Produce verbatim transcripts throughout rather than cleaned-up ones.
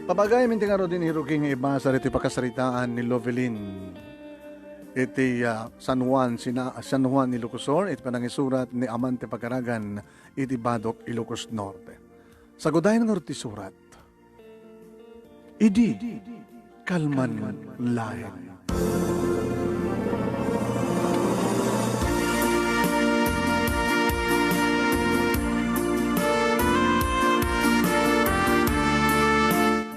Pabagayam ti ngarud, irugi nga ibasa ditoy pakasaritaan ni Lovelyn iti, ah, San Juan, sina-, San Juan, Ilocos Sur, iti panangisurat ni Amante Pagaragan iti Badoc, Ilocos Norte. Sagudayen ngarud ti surat. Idi kalman laeng.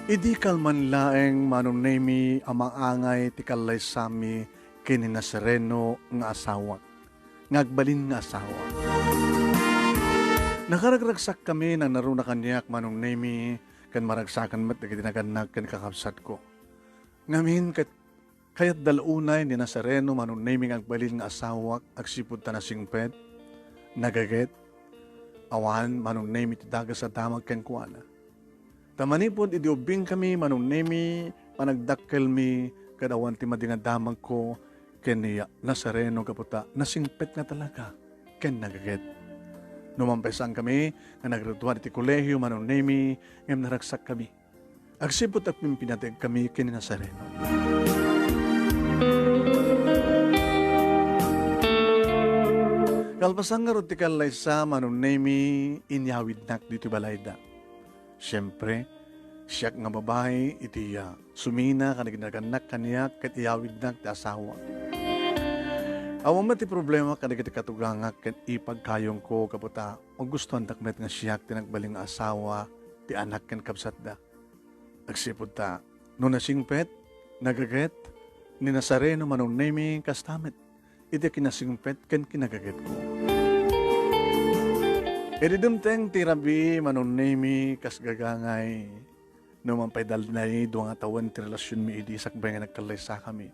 Idi kalman laeng, Manong Nemi, a maangay ti kallaysami ken ni Nazareno nga asawak, nga agbalin nga asawa. Nakaragsakkami, nangngaruna kaniak, Manong Nemi, ken maragsakan met dagiti nagannak ken kakabsatko. Ngamin, ket kayatda la unay ni Nazareno, Manong Nemi, nga agbalin nga asawak agsipud ta nasingpet, nagaget, awan, Manong Nemi, ti dagus a damag kenkuana. Ta manipud idi ubbingkami, Manong Nemi, panagdakkelmi, ket awan ti madi nga damagko ken ni Nazareno gapu ta nasingpet nga talaga ken nagaget. No man pay saankami nga naggraduar iti kolehio, Manong Nemi, ngem naragsakkami. Agsipud ta agpimpinategkami ken ni Nazareno. Kalpasan ngarud ti kallaysa, Manong Nemi, inyawidnak ditoy balayda. Siempre, siak nga babai iti, ah, sumina kadagiti nagannak kaniak ket iyawidnak ti asawa. Awan met ti problema kadagiti katugangak ket ipagkayongko gapu ta magustuandak met nga siak ti nagbalin nga asawa ti anak ken kabsatda. Agsipud ta, no nasingpet, nagaget, ni Nazareno, Manong Nemi, kasta met iti kinasingpet ken kinagagetko. Idi dumteng ti rabii, Manong Nemi, kas gagangay, no man pay dalnay dua nga tawen ti relasionmi idi sakbay nga nagkallaysakami.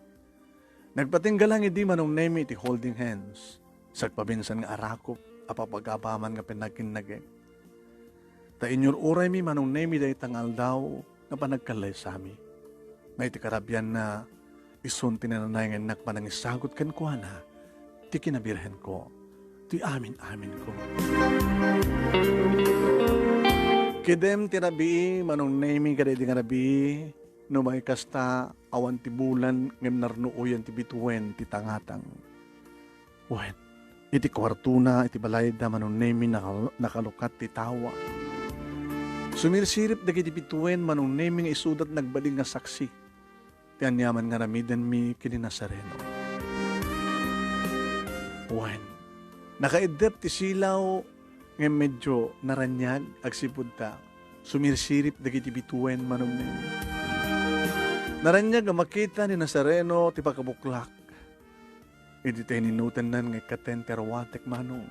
Nagpatingga lang idi, Manong Nemi, iti holding hands, sagpabinsan nga arakop a papagabaman nga pinaginnagek. Ta inyur-uraymi, Manong Nemi, dayta nga aldaw nga panagkallaysami. Nga iti karabianna, isun ti nananay nga innak panangisagut kenkuana ti kinabirhenko, ti amin-aminko. Kidem ti rabii, Manong Nemi, kadaydi nga rabii, no may kasta, awan ti bulan ngem narnuoyan ti bituen ti tangatang. Wen, iti kuartona iti balayda, Manong Nemi, naka-, nakalukat ti tawa. Sumirsirip dagiti bituen, Manong Nemi, nga isuda ti nagbalin nga saksi ti aniaman nga aramidenmi ken ni Nazareno. Wen, nakaiddep ti silaw ngem medio naraniag agsipud ta sumirsirip dagiti bituen, Manong Nemi. Naraniag a makita ni Nazareno ti pakabuklak. Idi ta ininutennan nga ikkaten ti arwatek, Manong,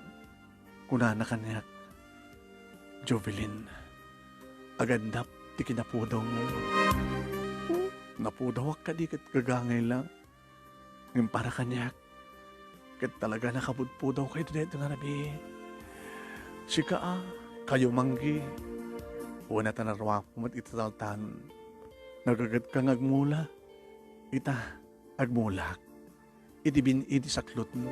kunana kaniak, "Jovelyn, agannap ti kinapudawmo." Napudawak kadi ket gagangay lang. Ngem para kaniak, ket talaga nakapudpudawka iti dayta nga rabii. Sika a, kayo manggi, wen a ta narwapo met iti taltan. Nagagetka nga agmula. Ita, agmulak iti bin-i ti saklotmo.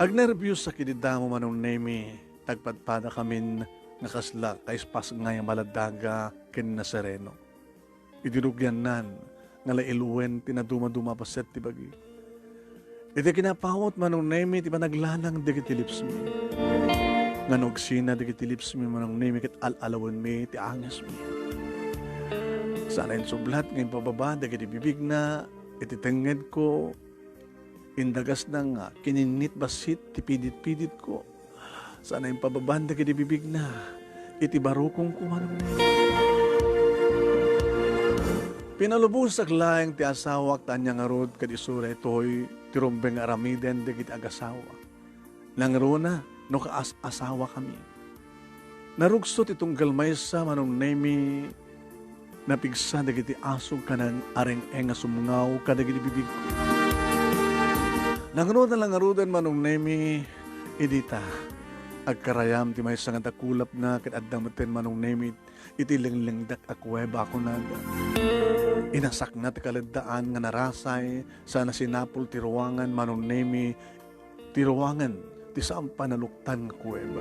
Agnerbios a kididamo, Manong Nemi, tagpadpadakamin nga kasla kaispasngay a maladaga ken Nazareno. Idi rugiannan nga nailuwen ti nadumaduma a paset ti bagi. Iti kinapawot, Manong Nemi, ti panaglanang dagiti lipsmi. Nga nagsina dagiti lipsmi, Manong Nemi, ket al-alawenmi ti angesmi. Sana insublat nga impababa dagiti bibigna iti tengngedko, indagasna nga kininnit bassit ti pidit-piditko. Sana impababan dagiti bibigna iti barukongko, Manong Nemi. Pinalubosak laeng ti asawak ta ania ngarud ket isu daytoy ti rumbeng nga aramiden dagiti agasawa. Nangruna no kaas-asawakami. Narugso ti tunggal maysa, Manong Nemi, napigsa dagiti asog ken areng-eng a sumngaw kadagiti bibigko. Nangruna la ngaruden, Manong Nemi, idi ta agkarayam ti maysa nga dakulapna ket adda metten, Manong Nemi, iti lenglengdak a kuweba a kunada. Inasakna ti kaleddaan nga narasay, sana sinapul ti ruangan, Manong Nemi, ti ruangan ti saan pay naluktan nga kuweba.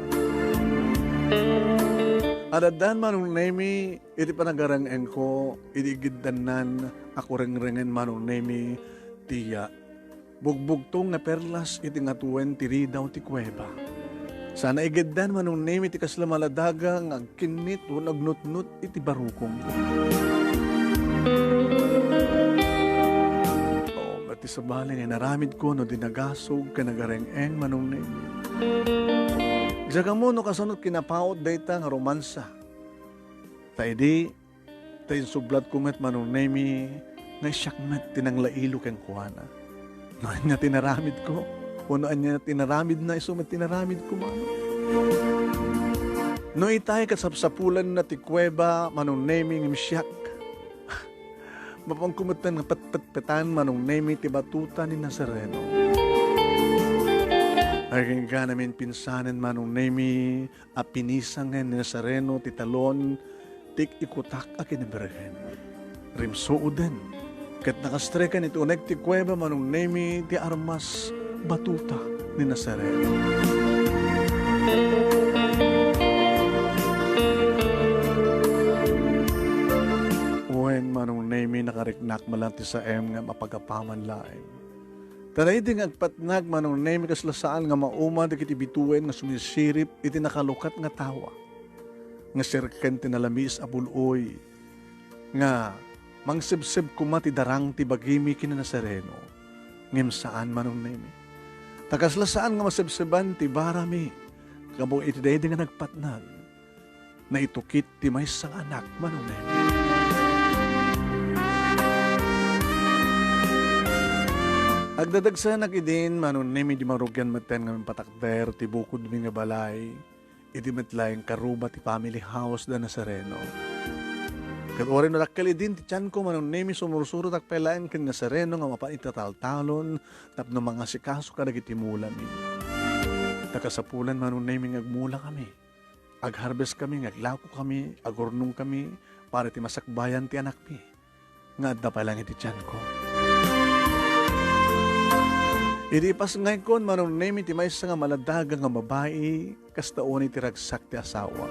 Addan Manong Nemi iti panagareng-engko, idi igiddannan a kurengrengen Manong Nemi ti, ah, bugbugtong nga perlas iti ngatuen ti ridaw ti kuweba. Sana igiddan Manong Nemi ti kasla maladaga nga agkinnit wenno agnutnot iti barukom. Oh, ti sabali nga inaramidko no di nagasog ken nagareng-eng Manong Nemi. Diak ammo no kasano kinapaut dayta nga romansa. Ta idi, ta insublatko met Manong Nemi nga siak met ti nanglailo kenkuana. No ania ti inaramidko, wenno ania ti inaramidna, isu met ti inaramidko, Manong. No itay kasapsapulanna ti kuweba, Manong Nemi, ngem siak, mapanko metten nga petpetpetan Manong Nemi ti batuta ni Nazareno. Agingga namin pinsanen Manong Nemi a pinisangen ni Nazareno ti talon ti ikutak a kinabergen. Rimsuoden, ket nakastreken iti uneg ti kuweba Manong Nemi ti armas batuta ni Nazareno. Wen Manong Nemi, nakariknak man lang ti saem nga mapagapaman laeng. Ta daydi nga agpatnag Manong Nemi kasla saan nga mauma dagiti bituen nga sumisirip iti nakalukat nga tawa. Nga serken ti nalamiis a bul-oy, nga mangsebseb koma ti darang ti bagimi ken ni Nazareno. Ngem saan Manong Nemi. Ta kasla saan nga masebseban ti barami, gapu iti daydi nga nagpatnag, naitukit ti maysa nga anak Manong Nemi. Agdadagsanak idin Manong Nemi, di marugian metten nga impatakder ti bukodmi nga balay. Idi met laeng karuba ti family house da Nazareno. Ket uray no dakkel idin ti tianko Manong Nemi, sumursurotak pay laeng ken Nazareno nga mapan iti taltalon tapno mangasikaso kadagiti mulami. Ta kasapulan Manong Nemi nga agmulakami, agharvestkami, nga aglakokami, agurnongkami para iti masakbayan ti anakmi nga adda pay laeng iti tianko. Idi ipasngaykon Manong Nemi ti maysa nga maladaga nga babai, kasta unay ti ragsak ti asawa.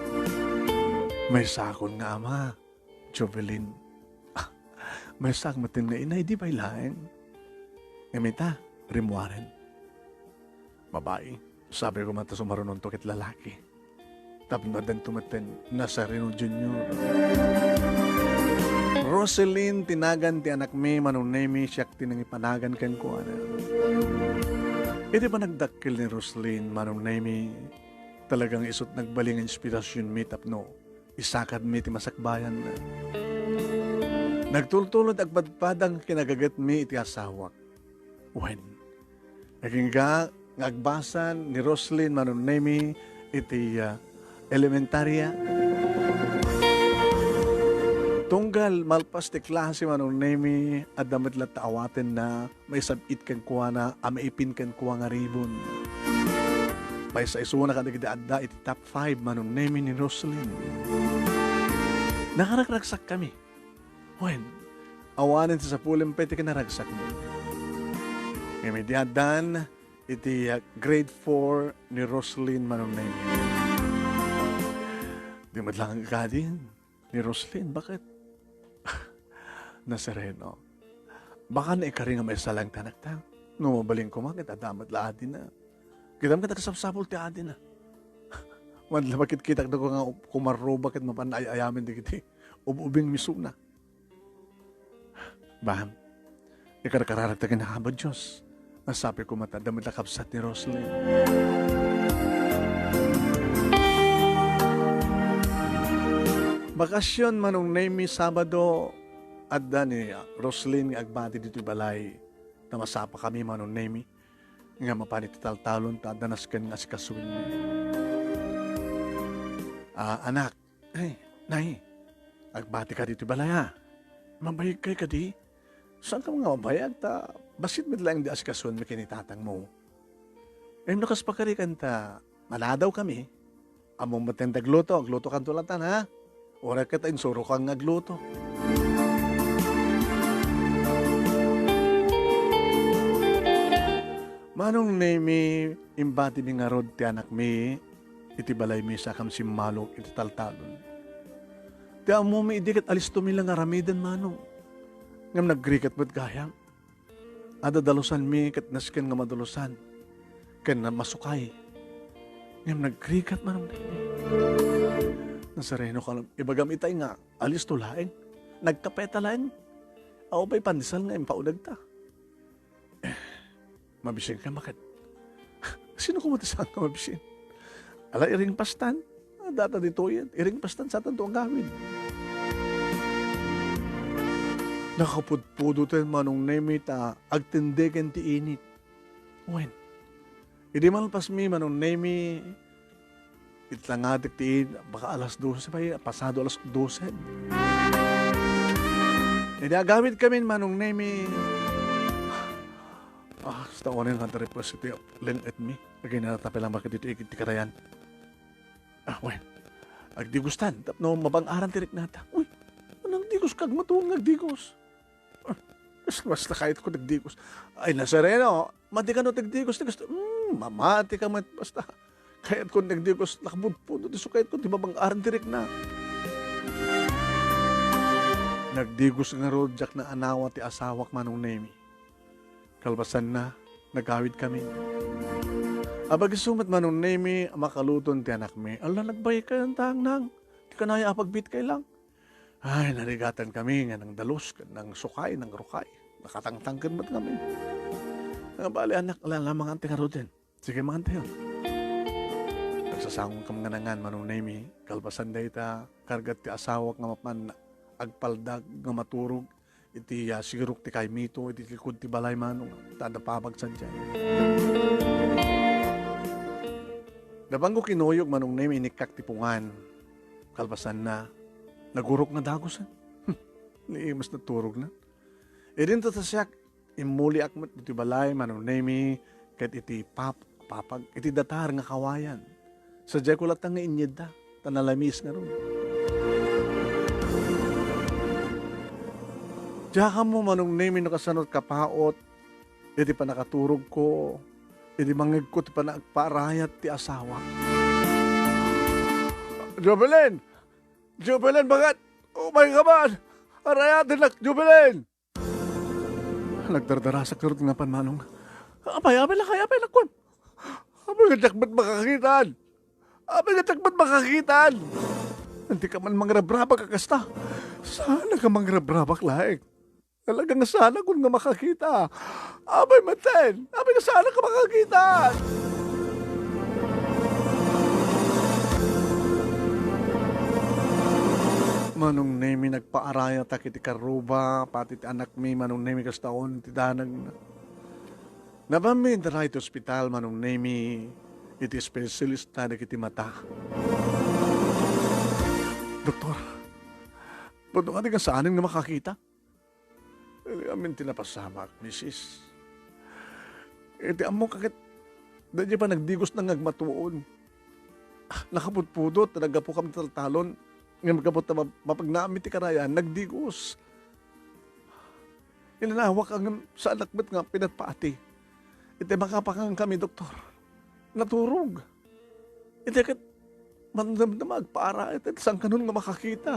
Maysakon nga ama, Jovelyn. Ah, maysak metten nga inay, di pay laeng. Ngem ita, rimmuaren. Babai, sabi ko man ta sumarunonto ket lalaki. Tapno addanto metten Nazareno Junior. Roselyn ti nagan ti anakmi, Manong Nemi, siak ti nangipanagan kenkuana. Iti panagdakkel ni Roselyn, Manong Nemi, talagang isut nagbalin nga inspirasionmi tapno isakadmi ti masakbayanna. Nagtultulo ti agpadpadang kinagagetmi iti asawak. Wen, agingga nga agbasa ni Roslyn Manong Nemi iti, ah, elementaria. Tunggal malpas ti klase Manong Nemi, adda met latta awatenna maisab-it kenkuana a maipin kenkuana nga ribon. Maysa isuna kadagiti adda iti top five Manong Nemi ni Roslyn. Nakaragsakkami. Wen, awanen ti sapulem pay ti kinaragsakmi. Ngem idi addan iti, ah, grade four ni Roslyn Manong Nemi. Di met lang agkadin ni Roslyn, baket? Nazareno. Baka naikari nga maisalaeng ti anakta. No mabalin koma, ket adda met la adina. Kitam ket agsapsapul ti adina. Madla makitkitak da nga kumarruba ket mapan ay-ayamen dagiti ub-ubing misuna. Bam, ikarkararagta ken Apo Dios. Nasapi ko met adda met la kabsat ni Roslyn. Bakasyon Manong Nemi, Sabado, adda ni Roslyn nga agbati ditoy balay. Ta masapakami Manong Nemi nga mapan iti taltalon ta adda nasken nga asikasoenmi. Ah, anak, Ay, nay, agbatika ditoy balay, a. Mabayagkay kadi? Saan ka nga mabayag ta bassit met laeng di asikasoenmi ken ni tatangmo? Ngem no kas pakarikan ta maladawkami, ammom met ti agluto, aglutokanto latta, a. Uray ket insurokan nga agluto. Manong Nemi, imbatimi ngarud ti anakmi iti balaymi, sakam simmalok iti taltalon. Ti ammomi idi ket alistomi la nga aramiden, manong. Ngem nagrigat met gayam. Adda dalusanmi ket nasken nga madulusan ken na-, masukay. Ngem nagrigat, manong Nemi. Nazareno ka, ibagam itay nga alisto laeng. Nagkapeta laeng. Awan pay pandesal nga impaunegta. Mabisin ka, maket. Sino koma ti saan nga mabisin? Ala, iring pastan. Data ditoyen. Iring pastan, satanto agawid. Nakapudpudoten, manong Nemi, ta agtindeken ti init. Wen. Idi malpasmi, manong Nemi, Itlangatek ti id, baka alas dose pay, pasado alas dose. Idi agawid kami, manong Nemi. Ah, basta unin nga request iti leng-etmi. Lagay na tapay lang bakit iti ikit ti karayan. Ah, wen. Agdigustan, tapno mabang-aran ti riknata. Uy, nagdigos ka, agmatuon nga agdigos. Basta, basta kayatko ti agdigos. Ay, Nazareno, mati kano ti agdigos, ti gusto. Hmm, mamati ka met, basta. Kayatko ti agdigos, nakapudpudot, isu kayatko ti mabang-aran ti rikna. Nagdigos ngarud, diak naanawa ti asawak, manong Nemi. Kalpasanna, nagawid kami. Apag-isu met, manong Nemi, a makaluton ti anakmi. Ala, nagbaykayan, tangnang. Ti kanaya a pagbitkay lang. Ay, narigatan kami nga nangdalus, ken nangsukay, nangrukay. Nakatangtangken met kami. Nga bali, anak, ala, ala, mangan ti ngaruden. Sige, mangan tayo. Nagsasangon kam nga nangan, manong Nemi, kalpasan dayta, kargat ti asawak nga mapan agpaldag nga maturog iti, ah, sirok ti kaymito, iti likod ti balay, manong, ta adda pabag sadiay. Napanko kinuyog, manong Nemi, inikkak ti pungan. Kalpasanna, nagurok nga dagusen. Ni mas naturog na. Idin ta siak, immuliak met iti balay, manong Nemi, ket iti pap-, papag, iti datar nga kawayan. Sadiay ko latta nga inyedda, ta nalamis ngarud. Diak ammo, manong Nemi, no kasano kapaut iti pannakaturogko, iti mangngegko ti pannagpaarayat ti asawa. Jovelyn! Jovelyn, bakit? Umay ka man! Arayatennak, Jovelyn! Nagdardarasak ngarud nga pan, manong. Apay, apay lakay, apay lakuan. Apay nga diak met makakitaan. Apay nga diak met makakitaan. Iti ka man mangrabrabak a kasta. Saan ka mangrabrabak laeng? Talaga nga saan nga makakita. Apay maten. Apay nga saan nga makakita. Manong Nemi, nagpaarayatak iti karruba, pati ti anakmi, Manong Nemi, kastaon ti danagna. Napanmi idiay iti ospital, Manong Nemi, iti espesyalista dagiti mata. Doktor, pudno nga di nga saanen nga makakita? Iti amin ti napasamak, misis. Iti ammok ket, daydiay panagdigos nga agmatuon. Ah, nakapudpudot, naggapu kam taltalon, ngem gapu ta ma-, mapagnaam iti karayan, nagdigos. Inanawak, ngem saanak met nga pinatpati. Iti makapakan kami, doktor. Naturog. Iti ket, mandamdama, agpaara, iti saan kanon nga makakita.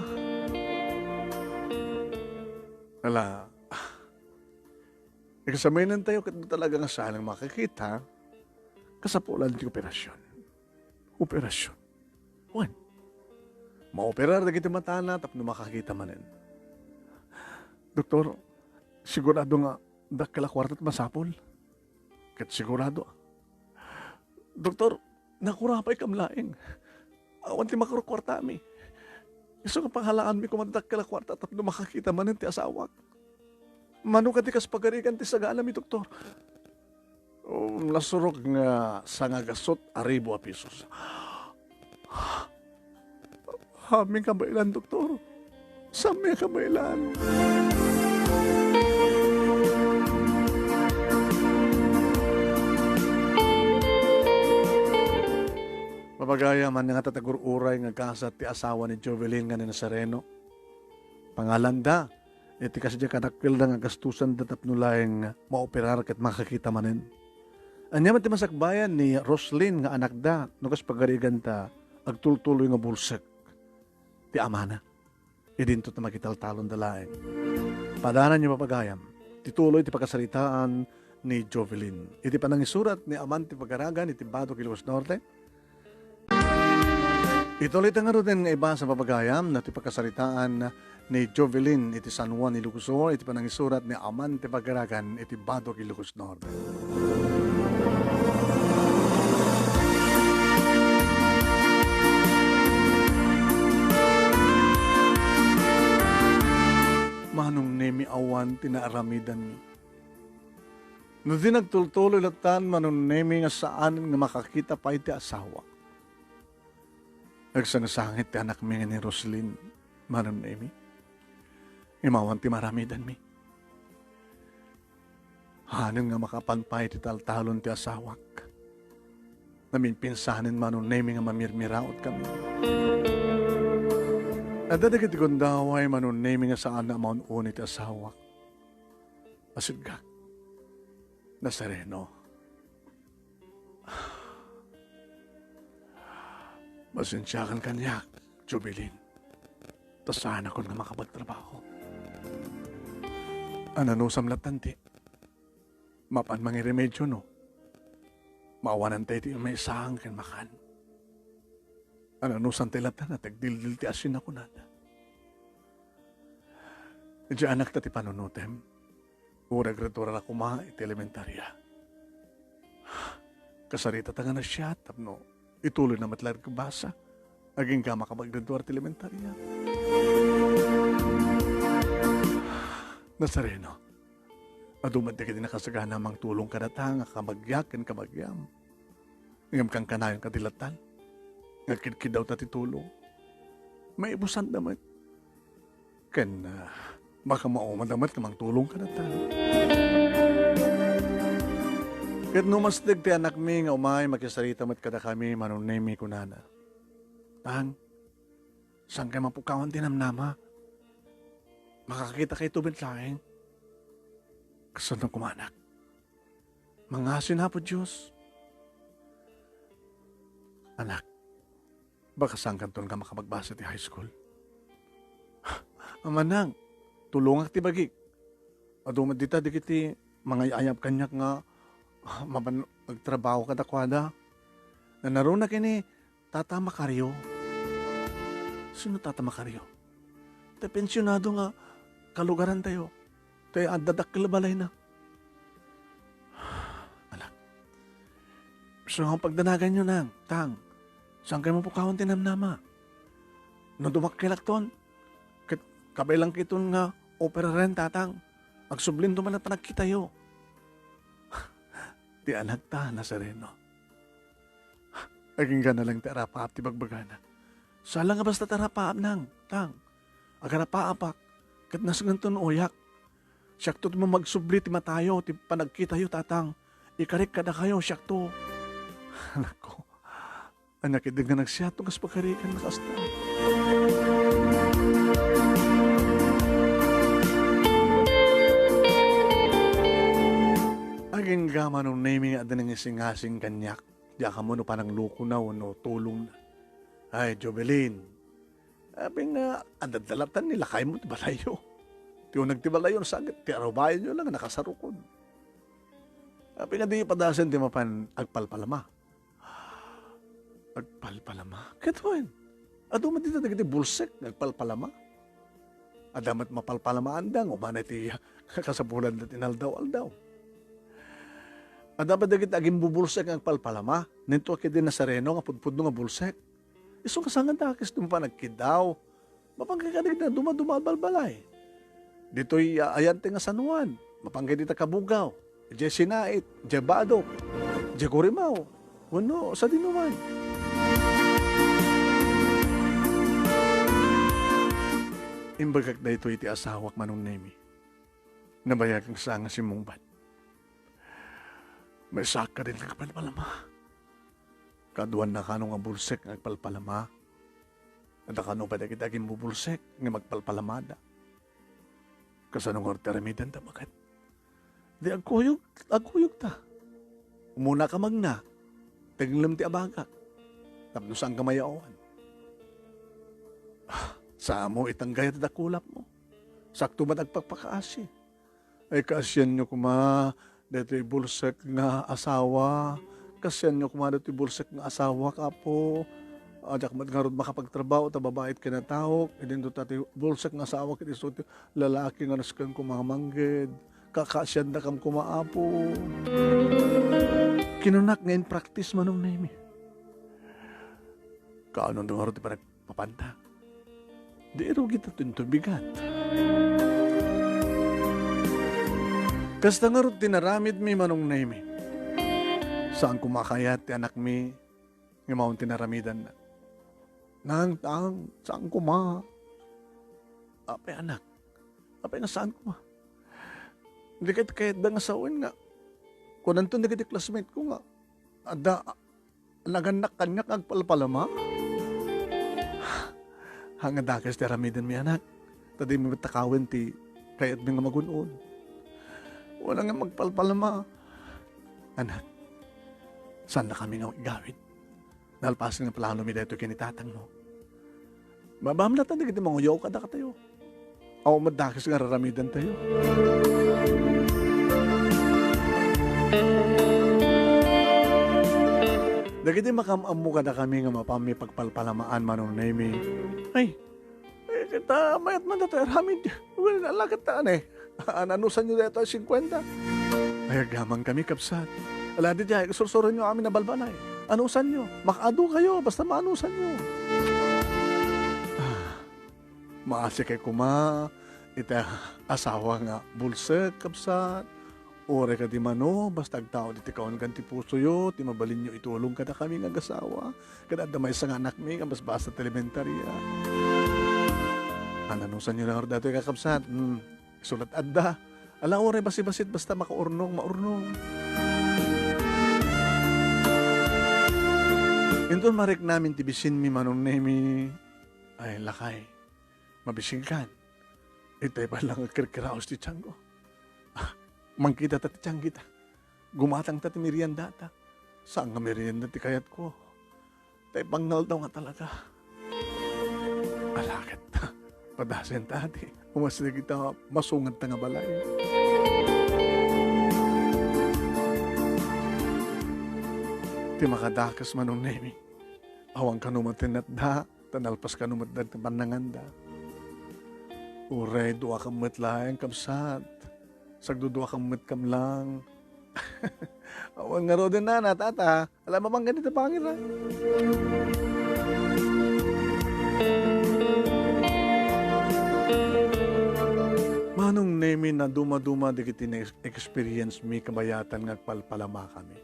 Ala, eksaminentayo ket no talaga nga saan nga makakita, kasapulan ti operasyon. Operasyon. Wen, maoperar dagiti matana tapno makakita manen. Doktor, sigurado nga dakkel a kuarta ti masapul? Ket sigurado. Doktor, nakurapay kam laeng. Awan ti makurkuartami. Isu nga pangalaanmi koma dakkel a kuarta tapno makakita manen ti asawak. Mano kadi kas pagarigan ti saganami, doktor? Oh, nasurok nga sangagasut a ribu a pesos. Amin kabaelan, doktor. Sami kabaelan. Mapagayam, ania nga tatagur-uray nga gasat ti asawa ni Jovelyn nga ni Nazareno. Pangalanda iti kasdiay kadakkelda nga gastosanda tapno laeng maoperar ket makakita manen. Ania met ti masakbayan ni Roslyn nga anakda no kas pagariganta agtultuloy nga bulsek ti amana? Idinto ta makitaltalon da laeng. Padananyo, papagayam, ti tuloy ti pakasaritaan ni Jovelyn. Iti panangisurat ni Aman ti Pagaragan iti Bado, Ilocos Norte. Ituloy ta ngaruden nga ibasa, papagayam, no ti pakasaritaan ni Jovelyn iti San Juan, Ilocos Sur, iti panangisurat ni Aman ti Pagaragan iti Bado, Ilocos Norte. Manong Nemi, awan ti naaramidanmi. No di nagtultuloy latan, Manong Nemi, nga saan nga makakita pay ti asawa. Agsangsangit ti anakmi nga ni Roslyn, Manong Nemi. Ngem awan ti maaramidanmi. Hanen nga makapan pay ti taltalon ti asawak. Naminpinsanen, Manong Nemi, nga mamirmiraot kami. Adda dagiti gundaway, Manong Nemi, nga saan a maun-uni ti asawak. Asidgak. Nazareno. Pasensiakan kaniak, Jovelyn. Ta saanakon nga makapagtrabaho. Ananusam latan ti mapan mangiremedio, no? Maawanan tayo ti maisaang ken makan. Ananusam tayo latan a ti agdildil ti asin a kunada. Idiay anakta ti panunutem. Uray agradua la koma iti elementaria. Kasaritata nga nasia tapno ituloyna met la iti agbasa. Agingga makapagradua ti elementaria. Nazareno, adu met dagiti nakasagana a mangtulong kadata nga kabagiak ken kabagiam. Ngem kankanayon kadi latan nga agkidkiddawta ti tulong. Maibusanda met. Ken, ah, baka maumanda met nga mangtulong kadata. Ket no masteg ti anakmi nga umay, makisarita met kadakami, Manong Nemi, kunana. Tang, saan kay mapukawan ti namnama? Makakita kayto met laeng. Kasano koma, anak? Mangngaasin, Apo Dios. Anak, baka saankanton nga makapagbasa ti high school? Amanang, tulongak ti bagik. Adu met dita dagiti mangay-ayab kaniak nga, ah, mapan agtrabaho kadakuada. Nanaruna ken ni Tata Macario. Sino Tata Macario? Ti pensionado nga kalugarantayo. Ti adda dakkel a balayna. Anak, isu nga pagdanaganyo, nang, tang, saan kay mapukawan ti namnama? No dumakkelakton, ket kabaelangkiton nga operaren, tatang, agsublinto man a panagkitayo. Ti anakta, Nazareno. Agingga na lang ti arapaap ti bagbagana. Saan la nga basta ti arapaap, nang, tang. Agarapaapak, ket nasken ti uyak. Siakto ti mamagsubli ti matayo, ti panagkitayo, tatang. Ikarik kadakayo, siakto. Anakko, ania ketdi nga nagsiatto kas pagarikan nga kasta? Agingga, Manong Nemi, nga adda nangisingasing kaniak. Diak ammo no pananglukona wenno tulongna. Ay, Jovelyn, apay nga adda latan ni lakaymo ti balayyo. Ti uneg ti balayyo, nasaget, ti arubayanyo la nga nakasarukod. Apay nga diyo padasen ti mapan agpalpalama? Agpalpalama? Ket wen, adu met dita dagiti bulsek nga agpalpalama. Adda met mapalpalamaanda nga umana iti kasapulanda ti inaldaw-aldaw. Adda met dagiti agimbubulsek nga agpalpalama, nento a ketdi Nazareno nga pudpudno nga bulsek. Isu nga saan nga dakes ti mapan agkiddaw. Mapan kay kadagiti dumaduma a balbalay. Ditoy, ah, Ayante nga San Juan, mapan kay dita Cabugao, idiay Sinait, idiay Badoc, idiay Gurimao, wenno sadinoman. Imbagak daytoy iti asawak, Manong Nemi. Nabayag nga saan nga simmungbat. Maysaak kadin nga agpalpalama. Kaduan na kano nga bulsek nga agpalpalama. Adda kano pay dagiti agimbubulsek nga magpalpalamada. Kasano ngarud ti aramidenda, baket? Di agkuyog, agkuyogta. Umunaka magna, tenglem ti abagak. Tapno saanka mayawan. Ah, Saanmo itanggayat ti dakulapmo. Sakto met agpakpakaasi. Ay, kaasianyo koma daytoy bulsek nga asawa. Kaasianyo koma daytoy bulsek nga asawa, Apo. Diak met ngarud makapagtrabaho ta babai ti kinataok. Idinto ta ti bulsek nga asawa ket isu ti lalaki nga nasken koma mangged. Kakaasiandakam koma, Apo. Kinunak nga in practice, Manong Nemi. Kaano ngarud ti panag- Mapanda. Di irugit ti intubigat. Kasta ngarud ti naramidmi, Manong Nemi. Saan koma kayat ti anakmi nga maun ti naramidanna. Nang, tang, saan koma. Apay anak. Apay nga saan koma. Di ket kayatda nga sawen nga. Kunanto dagiti classmate ko nga. Adda Nagannak kaniak nga agpalpalama? Haan nga dakes ti aramidenmi, anak, ta dimi met takawen ti kayatmi nga magun-od. Wen nga magpalpalama. Anak, saannakami nga igawid. Nalpasen nga planomi daytoy ken ni tatangmo. Mabaamlatan dagiti manguyaw kadakatayo. Awan met dakes nga ar-aramidantayo. Dagiti makaam-ammo kadakami nga mapanmi pagpalpalamaan, Manong Nemi. Ay, eh, ket, ah, mayat man datoy aramid. Well, ala ket ta, ane? An-, anusanyo daytoy singkuenta? Ay, agyaman kami, kabsat. Ala, di diay, sursurenyo amin a balbalay. Anusanyo? Makaadu kayo, basta maanusanyo. Ah, maasi kay koma iti asawa nga bulsek, kabsat. Uray kadi mano, basta agtaud iti kawan ken ti pusoyo, ti mabalinyo itulong kadakami nga agasawa. Ket adda maysa nga anakmi nga basbasat ti elementaria. An-, anusanyo la ngarud daytoy, kakabsat? Hmm. Isu la ti adda. Ala, uray basibasit, basta makaurnong, maurnong. Inton mariknamin ti bisinmi, Manong Nemi, ay, lakay, mabisinkan. Itay pay la nga kirkiraos ti tiangko. Ah, mangkita ta ti tiang kita. Gumatang ta ti merienda ta. Saan nga merienda ti kayatko? Tay pangngaldaw nga talaga. Ala ket, padasen ta ti umas dagita masungad ta nga balay. Ti makadakes, Manong Nemi, awan kano met ti natda, ta nalpas kano met dagiti pannanganda. Uray duakam met laeng, kabsat. Sagduduakam met kamlang. Awan ngaruden, nana, tata. Ala, mabanggan iti pangir, a. Manong Nemi, nadumaduma dagiti na-experience mi kabayatan nga agpalpalamakami.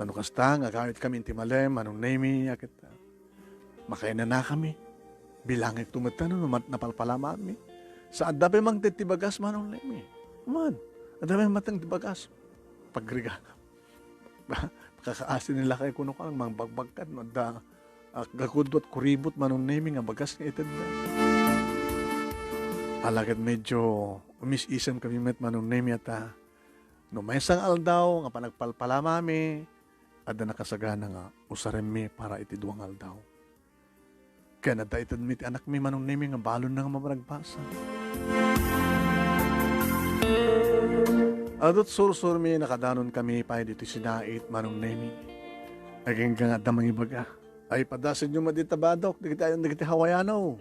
Ta no kasta nga agawidkami iti malem, Manong Nemi, a ket, ah, makainanakami. Bilangekto met no mat-, napalpalamaanmi. Sa adda pay mangted ti bagas, Manong Nemi. Man, adda pay mangted ti bagas. Pagriga. Kakaasi ni lakay kuno ka, mangbagbagkat, no adda, ah, gagudwat kuribot, Manong Nemi, nga bagas nga itedda. Ala ket medyo umis-isem kami met, Manong Nemi, a ta, no maysa nga aldaw nga panagpalpalamami, adda nakasagana nga usarenmi para iti dua nga aldaw. Ken adda itedmi ti anakmi, Manong Nemi, nga balonna nga mapanagbasa. Adut sursurmi, nakadanonkami pay ditoy sinait, Manong Nemi. Agingga nga adda mangibaga, "Ay, padasenyo met dita, badok, dagiti ayan dagiti Hawaiano."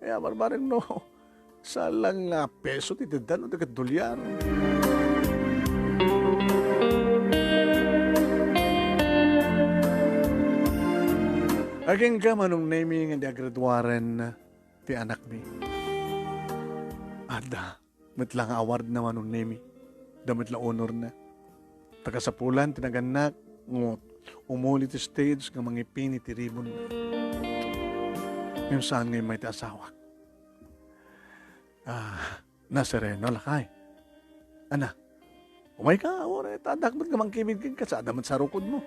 Ay, barbareng no. Saan la nga peso ti itedda no di ket dolyar. Agingga, Manong Nemi, nga di agraduaren ti anakmi. Adda met la nga awardna, Manong Nemi. Adda met la honorna. Ta kasapulan ti nagannak, ngut umuli ti stage nga mangipini ti ribbon. Ngem saan nga immay ti asawak. Ah, nasereno, lakay. Ana, umayka, uray, ta addak met nga mangkibid kenka, sa adda met sarukodmo.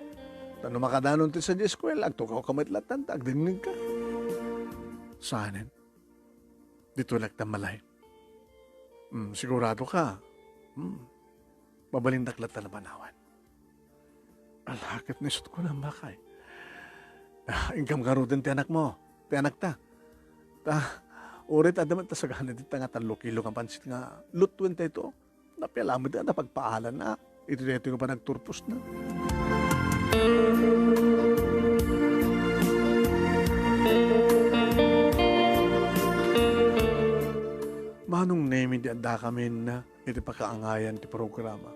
Ta no makadanon ti sadiay eskuela, agtugawka met latta ta agdengngegka. Saanen. Ditoy latta malay. Hmm, sigurado ka? Hmm. Mabalindak latta napanawan. Ala ket ni isut' kunam, lakay. Ah, inkam ngaruden ti anakmo, ti anakta. Ta, uray ta adda met ta sagana dita nga tallo kilo nga pansit nga lutuen daytoy. Napiala met nga napagpaalanna. Iti daytoy nga panagturposna. Manong Nemi, di addakamin iti pakaangayan ti programa.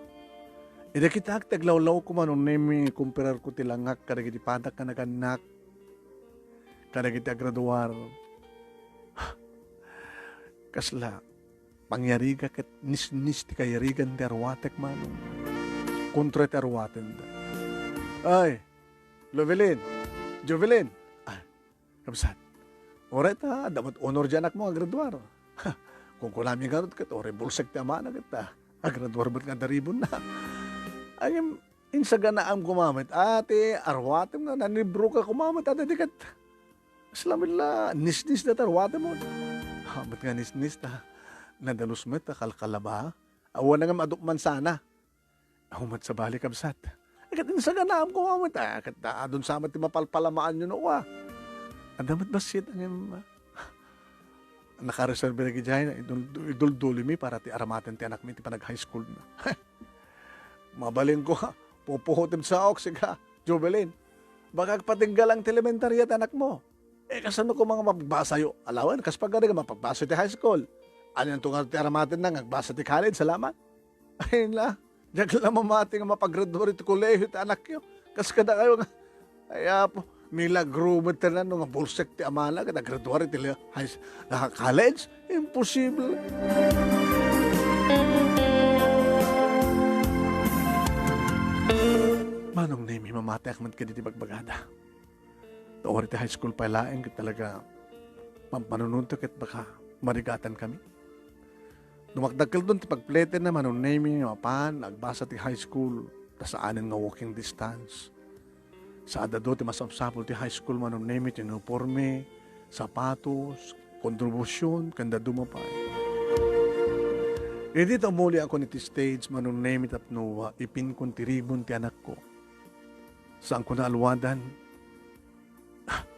Idi kitak ti aglawlawko, Manong Nemi, kumperarko ti langak kadagiti padak nga nagannak, kadagiti agraduar. Kasla, pangyariga ket nisnis ti kayarigan ti arwatek, Manong. Kontra ti arwatenda. Ay, Lovelin, Jovelin. Ay, kabsat, uray ta, adda met honor ti anakmo nga agraduar. Kunkunami ngarud ket uray bulsek ti amana ket, ah, agraduar met nga daribonna. Ngem, insaganaam koma met, a, ti arwatem nga nanibroka koma met, a, daydi ket, kasla met la, nisnis dayta arwatem, o. A, met nga nisnis ta, nadalus met ta kalkalaba. Awan ngem adukman sana. Aw, met sabali, kabsat. Ket insaganaam koma met, a, ket adun sa met ti mapalpalamaanyo no, a. Adda met bassit, ngem, a, nakareserbi dagiti ay, idul-, iduldulimi para ti aramaten ti anakmi ti panag-high school na. Mabalinko, pupuhotem sa aok, sika, Jovelyn. Baka agpatingga lang ti elementaria ti anakmo. Eh, kasano koma nga mapagbasayo? Alawen, kas pagari nga mapagbasa ti high school. Anianto nga ti aramatenna nga agbasa ti college, salamat? Ay na, diak la mamati nga mapagraduar iti kolehiyo ti anakyo. Kas kadakayo nga, ay, Apo, milagro met ti nano nga bulsek ti amana ket agraduar iti le-, high s-, ah, college? Imposible. Manong Nemi, mamatiak met kadagiti bagbagada. Ta uray ti high school pay laeng ket talaga pampanunotto ket baka marigatankami. Dumakdakkelton ti pagpletenna, Manong Nemi, nga mapan agbasa ti high school ta saanen nga walking distance. Sa adda ti masapsapul ti high school, Manong Nemi, ti uniforme, sapatos, kontribusion, ken dadduma pay. Idi ta umuliakon iti stage, Manong Nemi, tapno ipinkon ti ribbon ti anakko. Saanko naaluadan.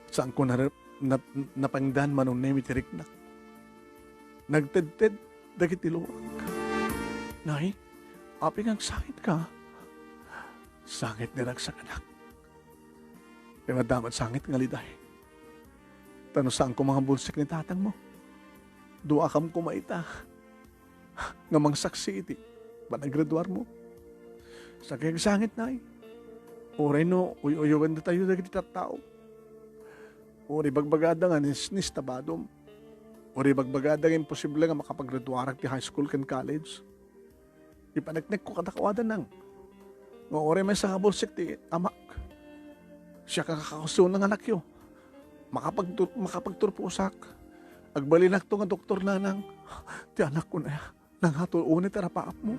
Saanko na-, na-, napengdan, Manong Nemi, ti riknak. Nagtedted dagiti luak. Nay, apay nga agsangitka? Sangit ni ragsakanak. Ti maddaman sangit nga liday. Ta no saanko nga bulsek ni tatangmo, duakam koma ita nga mangsaksi iti panagraduarmo. Sakig sangit, Nay. Uray no uy-uyawendatayo dagiti tattao. Uray bagbagada nga nisnis ta badom. Uray bagbagada nga imposible nga makapagraduarak ti high school ken college. Ipaneknekko kadakuada nang nga uray maysa nga bulsek ti amak, siak nga kakasuno nga anakyo. Makapagtur-, makapagturposak. Agbalinakto nga doktor nanang, ti anakko na, nangato unay ti arapaapmo.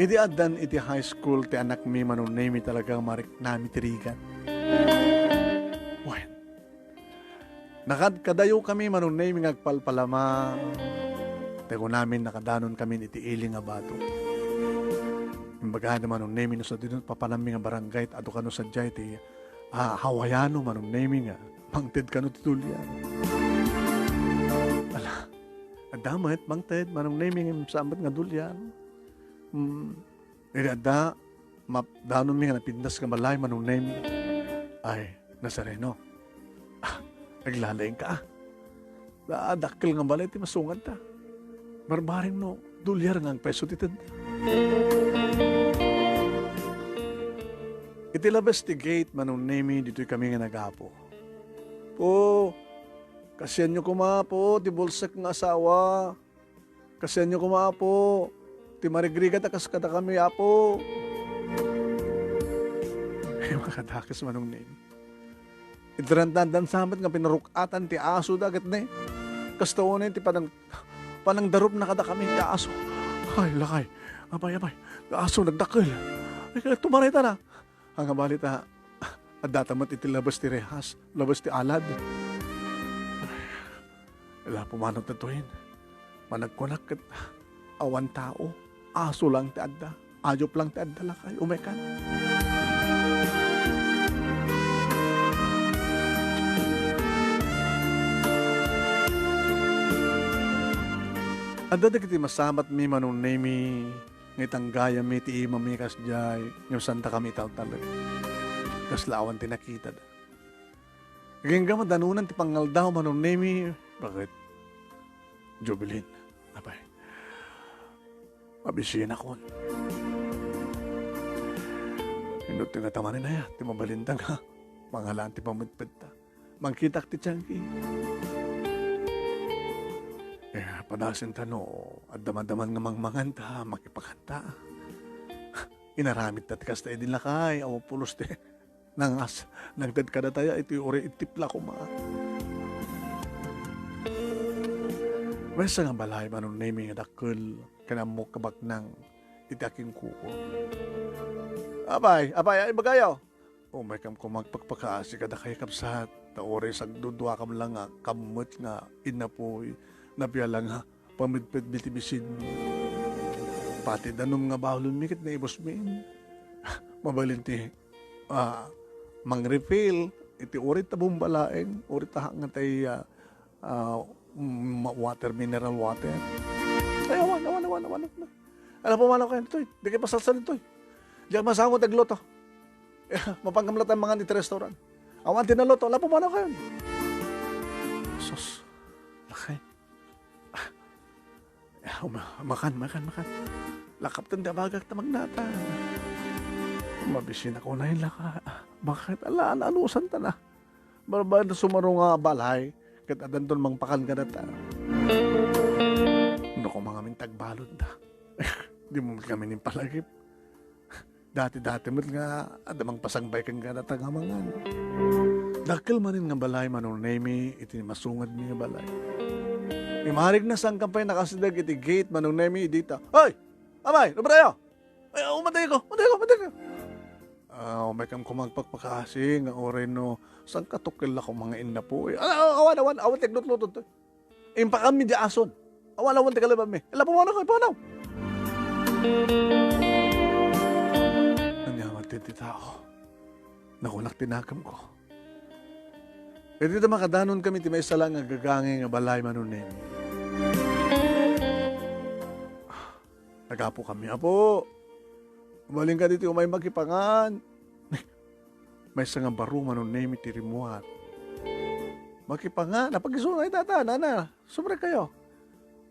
Idi addan iti high school ti anakmi, Manong Nemi, talaga mariknami ti rigat. Wen, nakadkadayo kami, Manong Nemi, nga agpalpalama. Ti kunamin, nakadanon kami iti ili nga bato. Imbagada, Manong Nemi, no sadino papanammi nga barangay, adu kano sadiay ti, ah, Hawaiano, Manong Nemi, nga mangted kano ti dulyan. Ala, adda met, mangted, Manong Nemi, ngem saan met nga dulyan. Hmm, idi adda, mapdanonmi nga napintas nga balay, Manong Nemi. Ay, Nazareno. Ah, aglalaingka, ah. Da-, dakkel nga balay ti masungadta. Barbareng no, dolyar nga agpeso ti tedda. Iti labas ti gate, Manong Nemi, ditoy kami nga nagapu. Po, kasianyo koma, po, ti bulsek nga asawa. Kasianyo koma, Apo, ti marigrigat a kas kadakami, Apo. Ay, makadakes, Manong Neng. Iti randandan sa met nga pinaruk-atan ti aso da ket ne. Kasta unay ti panang-, panangdarupna kadakami ti aso. Ay, lakay. Apay, apay. Ti aso, nagdakkel. Ay, tumarita na. Ang balita, addata met iti labas ti rehas, labas ti alad. Ala, pumanawta toyen. Managkunak ket awan tao, aso lang ti adda. Ayup lang ti adda, lakay. Umaykan. Adda dagiti masamatmi, Manong Nemi, nga itanggayammi ti imami kasdiay, ngem saantakami italtalek. Kasla awan ti nakitada. Agingga madanonan ti pangngaldaw, Manong Nemi. Bakit? Jubilin. Apay. Mabisienakon. Inno ti nga tamanen aya, ti mabalinta nga mangalaan ti pamedpedta. Mangkitak ti tiangki. Eh, padasenta no, adda madaman nga mangmanganta, makipakanta. Inaramidta ti kasta idi, lakay, awan pulos ti nangas, nangted kadatayo iti uri itipla koma. Maysa nga balay, Manong Nemi, nga dakkel, ken ammok a baknang iti akingkuko. Apay, apay, ay bagayo. Umaykam koma agpakpakaasi kadakayo, kabsat, ta uray sagduduakam la nga kammet nga innapoy, nabiala nga pamedpedmi ti bisinmi. Pati danum nga balonmi ket naibusmi. Mabalin ti, ah, mangrefill iti uray ta bomba laeng, uray ta nga tay, ah, ah, ma-, water, mineral water. Ay, awan, awan, awan, awan, awan. Ala, pumanaw kayo ditoy. Di kayo pasalsal ditoy. Di kayo masangot agluto. Mapanggam latta mangan iti restaurant. Awan ti naluto. Ala, pumanaw kayo. Sus. Lakay. Ah, uma-, makan, makan, makan. Lakapten ti abagak ta magnata. Mabisienakon a laka. Bakit? Ala, ano-anusan ta na. Balbal ta sumaro nga balay, ket addanton mangpakan kadata. No, kung mga mintagbalod da. Di mo kami ning palagip. Dati-dati met nga adda mangpasangbay ken kadata nga mangan. Dakkel manen nga balay, Manong Nemi, iti masungad mi nga balay. Imarig na saan ka pay nakasideg iti gate, Manong Nemi, dita. Hoy! Amay, lubrayo! Ay, umatay ko, umatay ko, umatay ko. Ah, umaykam koma agpakpakaasi nga uray no, saan ka tukkel ako mga innapoy. Ah, ah, awan, awan, awan, ti aglutlutod to. Impakanmi di ason. Awan, awan, ti kalabanmi. Ala, pumanaw kayo, pumanaw. Ania met ti tao. Nakunak ti nakemko. Iti ta makadanon kami ti maysa la nga gagangay nga balay, Manong Nemi. Nagapu kami, "Apo, umalinka ditoy umay makipangan." Maysa nga baro, Manong Nemi, ti rimmuar. "Makipangan? Apag-isu nga itata, nana? Sumrek kayo."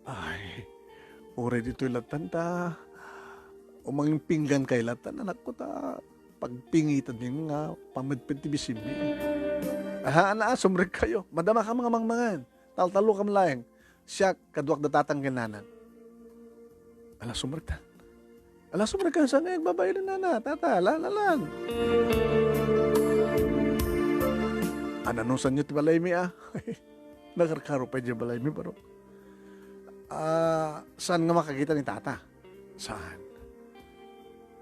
Ay, uray ditoy lattanta. Umangpinggan kay latta, anakko, ta pagpingitan din nga pamedped ti bisinmi. Aha, ana, sumrek kayo. Madama ka mga mangmangan. Taltalo kam laeng. Siak, kaduak da tatang ken nanang. Ala, sumrektan. Ala, sumrektan, saan nga agbabail ni nana, tata, lan, lan. Ananusan nyo ti balaymi, ah? Nakarkaro pay di balaymi, baro. Ah, saan nga makakita ni tata? Saan?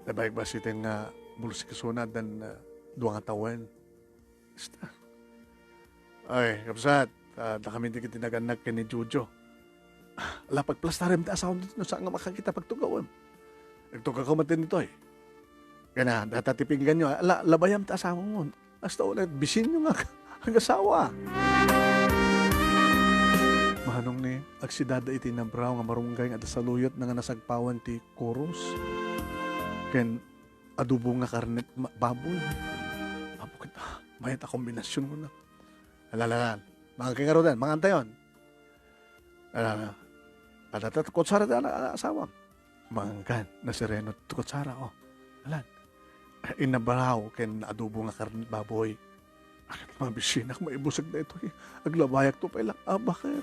Nabayag ba siten nga bulsik suna dan, ah, dua nga tawen? Basta. Ay, kabsat, ah, dakami dagiti nagannak ken ni Jojo. Ah, ala, pagplastarem ti asawam ditoy no saan nga makakita pagtugawem. Agtugawka met ditoy. Kana, data ti pingganyo, ala, labayam ti asawam. Hasta unay, bisinyo nga ag-asawa. Manong ni, agsidada iti nabraw nga marunggay nga adda saluyot na nga nasagpawan ti kurus. Ken adobo nga karne ma-, baboy. Apo ket, ah, mayat a kombinasyon kuna. Alalalan. Mga kingarudan, mangantayon. Alala. Adda ti kutsara ti anak, asawam. Mangkan, nasireno ti kutsara, oh. Alan. Innabraw ken adobo nga karne baboy. Akat mabisinak, maibusag daytoy. Aglabayak to pay lang. Ah, bakit?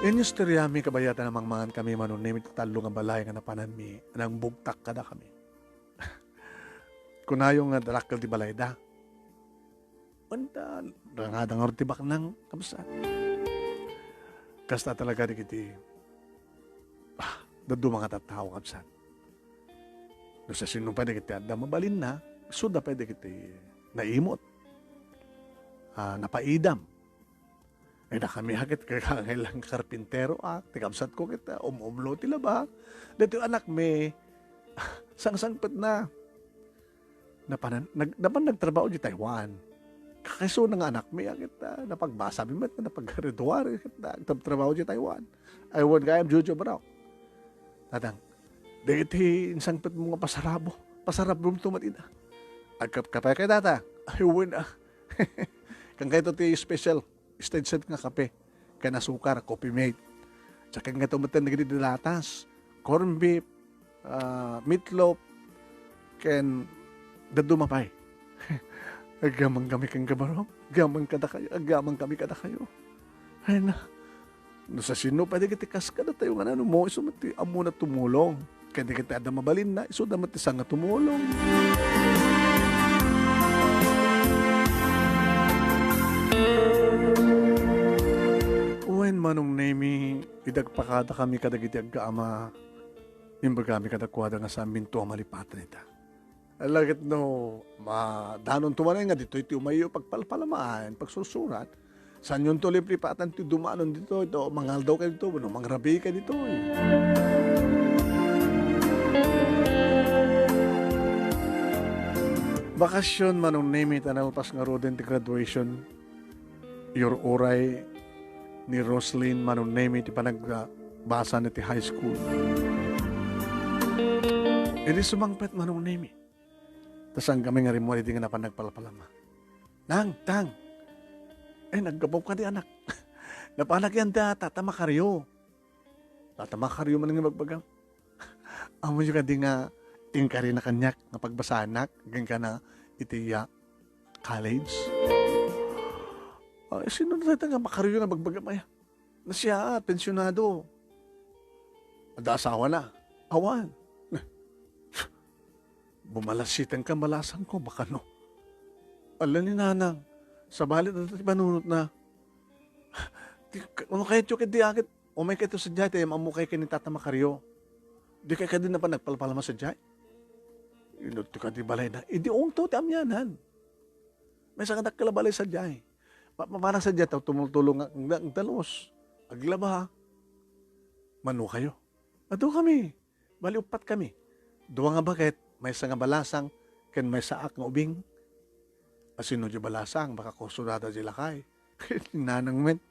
Inistoriami kabayatan a mangmangan kami, Manong Nemi, iti tallo nga balay nga napananmi, nangbugtak kadakami. Kunayo nga dakkel ti balayda. Anta, rangada ngarud ti baknang, kabsat. Kasta talaga dagiti, ah, dadduma nga tattao, kabsat. No siasino pay dagiti adda mabalinna, isuda pay dagiti naimut. Ah, napaidam. Ay, dakami a ket kailangan karpintero a, ti kabsatko ket, ah, um-umlo ti laba. Daytoy anakmi, sangsangpetna. Napanan-, nag-, napan nagtrabaho di Taiwan. Kakaisuna nga anakmi a ket, ah, napagbasami met, napaggraduar ket, ah, nagtrabaho di Taiwan. Ay, wen gayam, Jojo, bro. Tatang, dagiti insangpetmo nga pasarabo, pasarabomto met ida. Agkapkapay kay data. Ay, wen, ah. Kan kayto ti special stage set nga kape, ken asukar, Coffee Mate. Sakit nga tumeten dagiti latas, corn beef, ah, meatloaf, ken dadduma pay. Agyaman kami ken Gabarong, agyaman kadakayo, agyaman kami kadakayo. Ay na, no sa sino pay dagiti kas kadatayo nga nanumong, isu met ti ammona tumulong. Ken dagiti adda mabalinna, isuda met ti sanga tumulong. Wen, Manong Nemi, idi agpakadakami kadagiti aggaam a, imbagami kadakuada nga saanminto a malipatan ita. Ala ket no, madanonto manen nga ditoy ti umayyo pagpalpalamaan, pagsursurat, saanyonto liplipatan ti dumanon ditoy, to mangaldaw kay ditoy, wenno mangrabii kay ditoy. Bakasion, Manong Nemi, ta nalpas ngaruden ti graduation. Your uray ni Roslyn, Manong Nemi, ti panagbasa na ti high school. Idi sumangpet, Manong Nemi, ta saankami nga rimmuar idi nga napan nagpalpalama. Nang, Tang! Ay, naggapup kadi, anak. Napanak yan da, Tata Macario. Tata Macario man nga ibagbagam. Ammoyo kadi nga inkarina kaniak nga pagbasanak, agingga iti, ah, college? Ay, sino dayta nga Macario nga ibagbagam aya? Na siya, pensionado. Adda asawana? Awan. Bumalasiteng ka, balasangko, bakano. Ala ni Nanang, sabali dayta ti panunotna. Ti, ano kayatyo ket di agit, umay kayatyo sadiay, ta ammokay ken ni Tata Macario. Dikay kadi napan nagpalpalama sadiay? Inutto kadi balayna. Idi ungto ti amianan. Maysa nga dakkel a balay sadiay. Pa-, papanak sadiay, ta tumultulong nga, nga, nga talus. Aglaba. Mano kayo? Adu kami. Bali, uppat kami. Dua nga baket, maysa nga balasang, ken maysaak nga ubing. Asino di balasang, baka kusodada di lakay. Nanang met.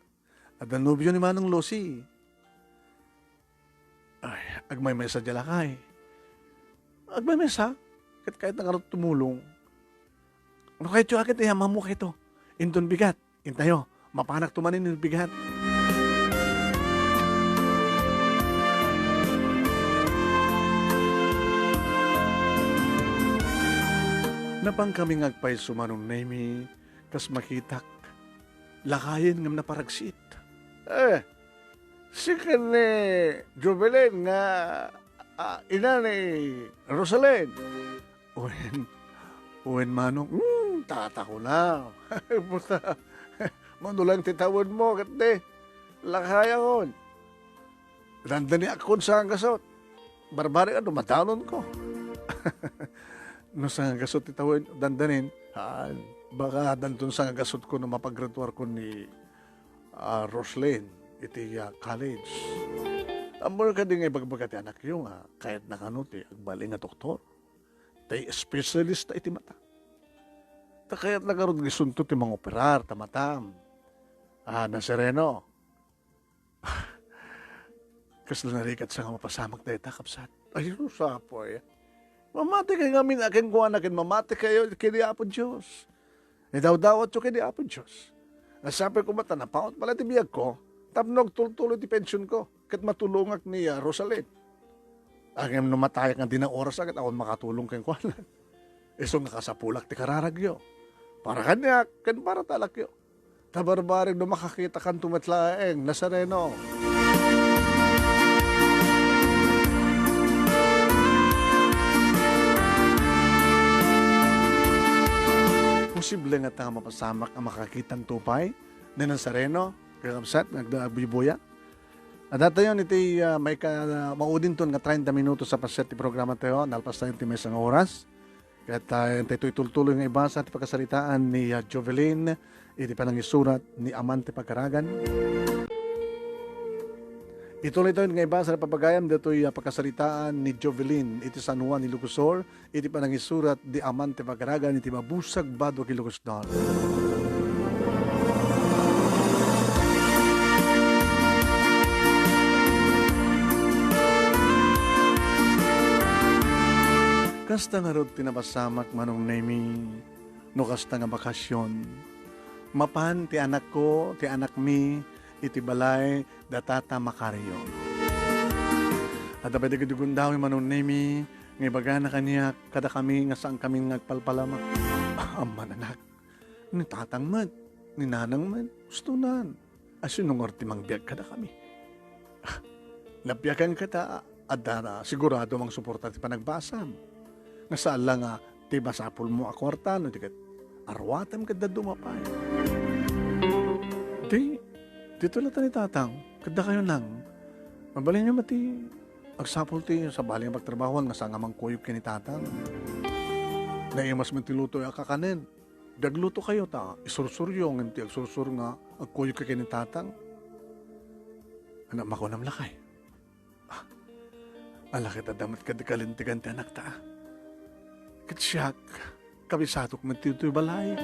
Adda nobio ni Manong Lucy. Ay, agmaymaysa di lakay. Agmaymaysa? Ket kayatna ngarud tumulong. No kayatyo a ket, iyamammo kayto. Inton bigat. Intayo, mapanak to manen iti bigat. Napan kami nga agpayso, Manong Nemi, kas makitak, lakayen ngem naparagsit. Eh, sika ni Jovelyn nga, ah, ina ni Rosalyn. Wen, wen, Manong, hmm, tatako na. Buta, mano lang ti tawenmo, ket di, lakayakon. Dandaniakon sangagasut. Barbari ka, dumadanonko. No sangagasut ti tawen, dandanin, ah, baka danton sangagasutko no mapagraduarko ni, ah, Roslyn iti, ah, college. Ammok kadi nga ibagbaga ti anakyo nga kayatna kano ti agbali nga doktor. Tay espesyalista iti mata. Ta kayatna ngarud nga isunto ti mangoperar ta matam. Ah, Nazareno. Kasla narigat sa nga mapasamak dayta, kabsat. Ay, sus, apoy. Mamati kay ngamin a kenkuana ken mamati kayo ken ni Apo Dios. Idawdawatyo ken ni Apo Dios. Nasapay koma ta napaut pala ti biagko, tapno agtultuloy ti pensionko, ket matulongak ni, ah, Rosalyn. Ngem no matayak nga dina oras, ket awan makatulong kenkuana. Isu nga kasapulak ti kararagyo. Para kaniak, ken para ta lakyo. Ta barbareng no makakitakanto met laeng, Nazareno. Posible ngata nga mapasamak a makakitanto pay ni Nazareno, kakabsat, nagda-, agbibuya. Adda tayon iti, ah, maika-, maudinton nga treinta minutos a paset ti programa tayo, nalpas tayo ti maysa nga oras. Ket, ah, daytoy tultuloy nga ibasa ti pakasaritaan ni, ah, Jovelyn iti panangisurat ni Aman ti Pagaragan. Ituloy tayo nga ibasa na papagayam daytoy, ah, pakasaritaan ni Jovelyn iti San Juan, Ilocos Sur, iti panangisurat ni Aman ti Pagaragan iti mabusag bado ken Ilocos Norte. Kasta ngarud ti napasamak, Manong Nemi, no kasta nga bakasion. Mapan ti anakko, ti anakmi, iti balay da Tata Macario. Adda pay dagiti gundaway, Manong Nemi, nga ibagana kaniak kadakami nga saankami nga agpalpalama. Amman, anak, ni tatang met, ni nanang met, ustonan. Asino ngarud ti mangbiag kadakami? Nabiaganka ta adda na sigurado mangsuporta ti panagbasam. Nga saan la nga ti masapulmo a kuarta no di ket aruatem ket dadduma pay. Di, ditoy latta ni tatang, ket dakayo nang, mabalinyo met ti agsapul ti sabali nga pagtrabahoan nga saan nga mangkuyog ken ni tatang. Naimas met ti luto a kakanen. Di aglutokayo ta isursuryo ngem ti agsursur nga agkuyogka ken ni tatang. Anak, makunam lakay. Ah, ala ket adda met kadi kalintegan ti anakta, a. Ket siak, kabisadok met ti ditoy balay.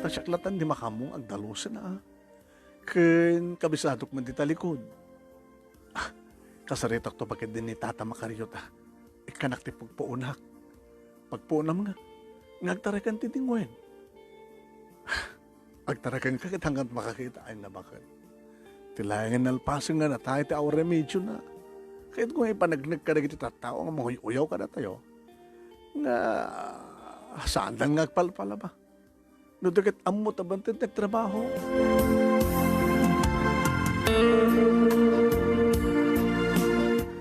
Ta siak latta ti makaammo nga agdalusen, a. Ken kabisadok met ti talikod. Ah, kasaritakto pa ketdi ni Tata Macario ta ikkanak ti pagpuonak. Pagpuonam nga, nga agtaraken ti dingwen. Agtarakenka ket hanggan makakita, ay, nabaken. Ti laeng nga nalpasen nga natay ti awan remedio na. Ket kung ipanagneg kadagiti tattao nga manguy-uyaw kadatayo, nga saandan nga agpalpalaba. No di ket ammo ta banted ti agtrabaho.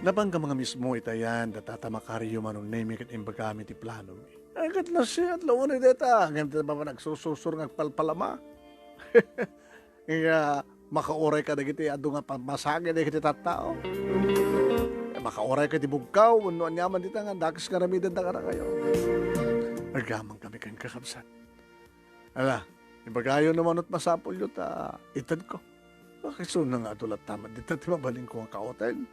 Napanka nga mismo itayan da Tata Macario, Manong Nemi, ket imbagami ti planomi. Ay, ket nasiat la unay deta, ngem ti baba nagsusursur nga agpalpalama. Nga makauray kadagiti adu nga pamasagi dagiti tattao. Makauray ka ti bugkaw, wenno aniaman dita nga dakes nga aramidenda kadakayo. Agyaman kami ken kakabsat. Ala, ibagayo no manot masapulyo ta itedko. Bakit so nga adu latta met dita ti mabalinko nga kaoten?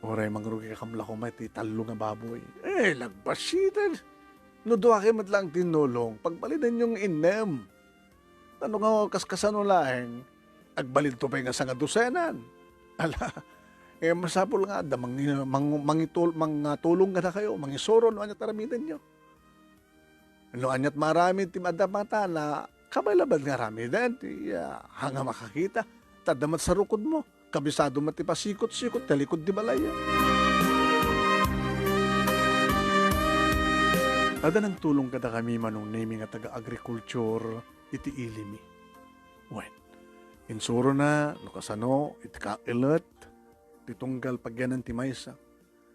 Uray mangrugikam la koma iti tallo nga baboy. Eh, lagbasiten. No dua kayo met laeng tinnulong, pagbalinenyo nga innem. Tano nga kaskasano laeng, agbalidto pay nga sanga dosenan. Ala, eh, masapul nga adda mangi-, mang-, mangitul-, mangatulong kadakayo, mangisuro no ania ti aramidenyo. No aniat maaramid ti adda matana, kabay labat nga aramiden ti, ah, haan nga makakita. Ta adda met sarukodmo, kabisado met ti pasikot-sikot ti likod ti balay. Adda nagtulong kadakami, Manong Nemi, nga taga-agriculture iti ilimi. Wen, insurona no kasano iti kaelet ti tunggal pagyanan ti maysa.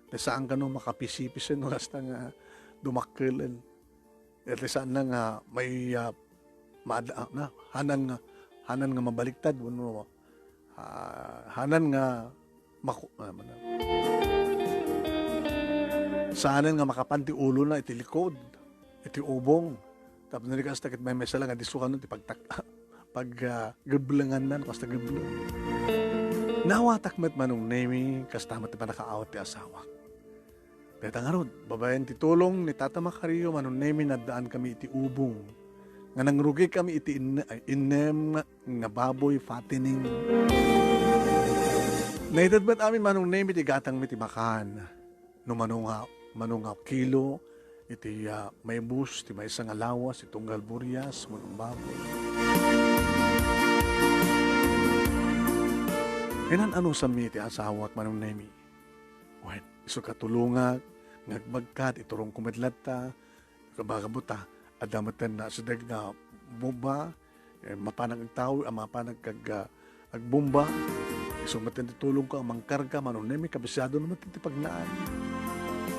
Ti saan kano makapisipis no kasta nga dumakkelen. Ti saan na nga may, ah, maad-, ah, na, hanan nga, hanan nga mabaliktad wenno, ah, hanan nga maku-, ah, mana-, saanen nga makapan ti ulona iti likod, iti ubong. Tapno di kasta ket maymaysa la nga disso kano ti pagtak-, pag, ah, geblenganna, no kasta gebleng. Naawatak met, Manong Nemi, kasta met ti pannakaawat ti asawak. Dayta ngarud, babaen ti tulong ni Tata Macario, Manong Nemi, naddaan kami iti ubong nga nangrugi kami iti inne-, ay, innem nga baboy fattening. Naited met amin, Manong Nemi, ti gatangmi ti makan. No mano nga, mano nga kilo iti, ah, maibus ti maysa nga lawas, ti tunggal burias, wenno baboy. Inan-anusanmi iti asawak, Manong Nemi. Wen, isu katulongak nga agbagkat, iturongko met latta, kabaga buta, adda metten nasideg nga bomba, eh, mapanak agtawi, a mapanak ag-, ah, agbomba. Isu metten ti tulongko a mangkarga, Manong Nemi, kabisiado no metten ti pagnaan.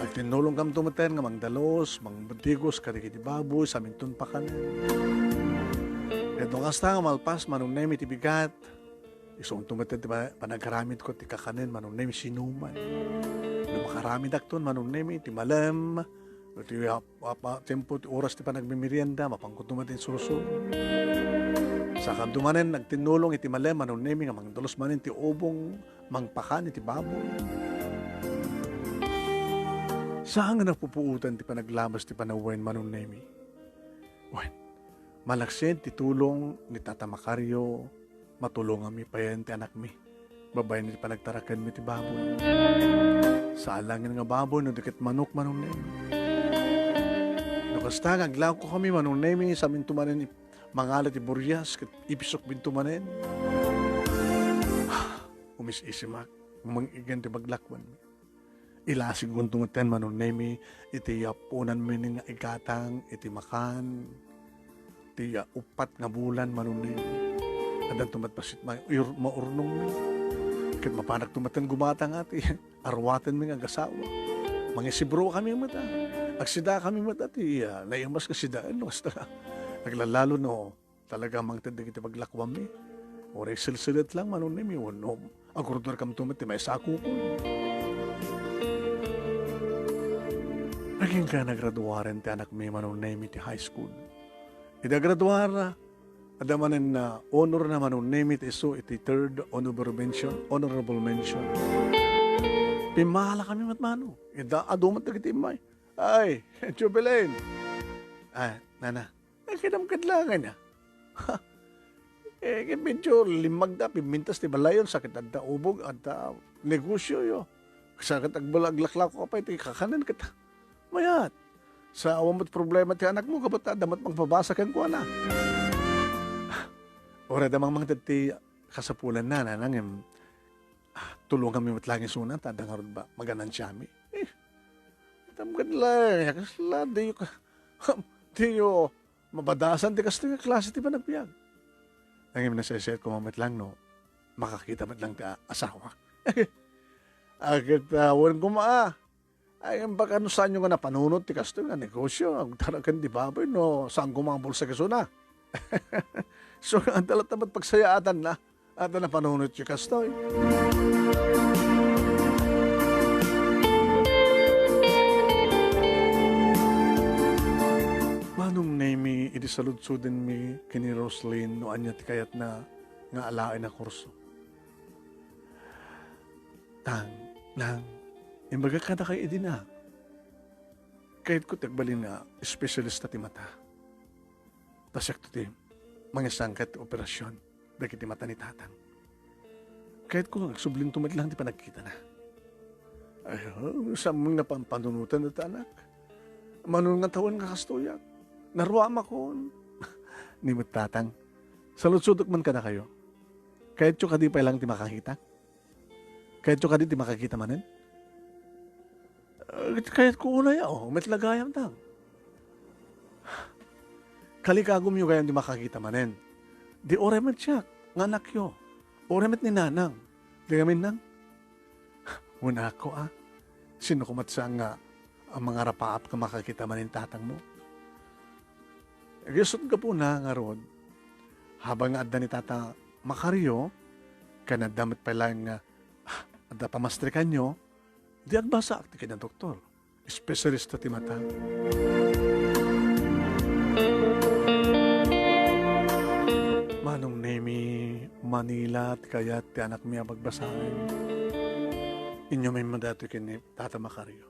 Agtinnulongkamto metten nga mangdalus, mangdigos kadagiti baboy, saminton pakanen. Ket no kasta nga malpas, Manong Nemi, ti bigat, isunto met ti pa-, panagaramidko ti kakanen, Manong Nemi, sinuman. No Karamidakton, Manong Nemi, iti malem, iti ap-, ap-, tiempo, ti oras ti panagmemerienda, mapanko met iti suso. Sakanto manen, nagtinnulong iti malem, Manong Nemi, nga mangdalos manen ti ubong, mangpakan iti baboy. Saan nga napupuotan ti panaglabas ti panawen, Manong Nemi? Wen, malaksid ti tulong ni Tata Macario, matulonganmi payen ti anakmi. Babaen iti panagtarakenmi ti baboy. Saan laengen nga baboy no di ket manok, Manong Nemi. No kasta nga aglawkokami, Manong Nemi, saminto manen ip-, mangala ti burias ket ipisokminto manen. Umis-isimak, mangiggen ti paglakuanmi. Ilasigonto met ten, Manong Nemi, iti yaponanmi nga igatang iti makan ti, ah, uppat nga bulan, Manong Nemi. Addanto met bassit ma-, ur-, maurnongmi. Ket mapanakto met ten gumatang ti aruatenmi nga agasawa. Mangisibro kami met, ah. Agsida kami met, ah, ti, ah, naimas nga sidaen, no, kasta. Aglalalo, no, talaga mangted dagiti paglakuanmi. Uray selselet lang, Manong Nemi, wenno agurdurkamto met ti maisakokon. Agingga nagraduaren ti anakmi, Manong Nemi, ti high school. Idi agraduar, adda manen, ah, honor na, Manong Nemi, ti isu iti third honorable mention, honorable mention. Pimmala kami met, Manong. Ida, adu met dagiti immay. Ay, Jubilin. Ay, nana. Ay, kinamkad lang, ah. Ha? Eh, medyo limmagda, pimmintas ti balayon, sakit adda ubog, adda negosyo, yo. Sakit agbala, aglaklako ka pa iti kakanan kita. Mayat. Sa awan met problema ti anakmo, kabat adda met mangpabasa kenkuana. Uray adda mangted ti kasapulanna, nanang, em, ah, tulonganmi met lang isuna, ta adda ngarud ba, maganansiami. Eh, tamgad lang, kasla, diyo ka, diyo, mabadasan ti kastoy nga klase ti panagbiag. Ngem nasaysayat koma met lang no makakita met lang ti a-, asawak. Aket, ah, wen koma, ah. Ay, ngem baka no saanyo nga napanunot ti kastoy nga negosyo, agdara ken di baboy, no saan koma nga bulsek isuna. So, adda latta met pagsayaatanna. Adda napanunotyo kastoy. Manong Nemi, idi saludsodenmi ken ni Roslyn no ania ti kayatna nga alaen a kurso. Tang, nang, imbagak kadakayo idi na. Kayatko ti agbalin nga espesyalista ti mata. Ta siakto ti mangisangka ti operasion dagiti mata ni tatang. Kayatko nga agsublinto met lang ti panagkitana. Ay, oh, saan nga pampanunotan dayta, anak? Mano nga tawen nga kastoyak? Naruamakon. Ni met tatang, saludsodek man kadakayo. Kayatyo kadi pay lang ti makakitak? Kayatyo kadi ti makakita manen? Ah, kayatko unay, oh, met la gayam, tang. Kalikagumyo gayam ti makakita manen. Di uray met siak nga anakyo. Uray met ni nanang. Di kami nang. Unako, ah. Sino koma ti saan nga, ah, mangarapaap nga makakita manen tatangmo? Isut' gapuna ngarud, habang nga adda ni Tata Macario, ken adda met pay laeng nga, ah, adda pamastrikanyo, di agbasaak ti kinadoktor. Espesyalista ti mata. Manong Nemi, Manila ti kayat ti anakmi a pagbasaen. Inyumin daytoy ken ni Tata Macario.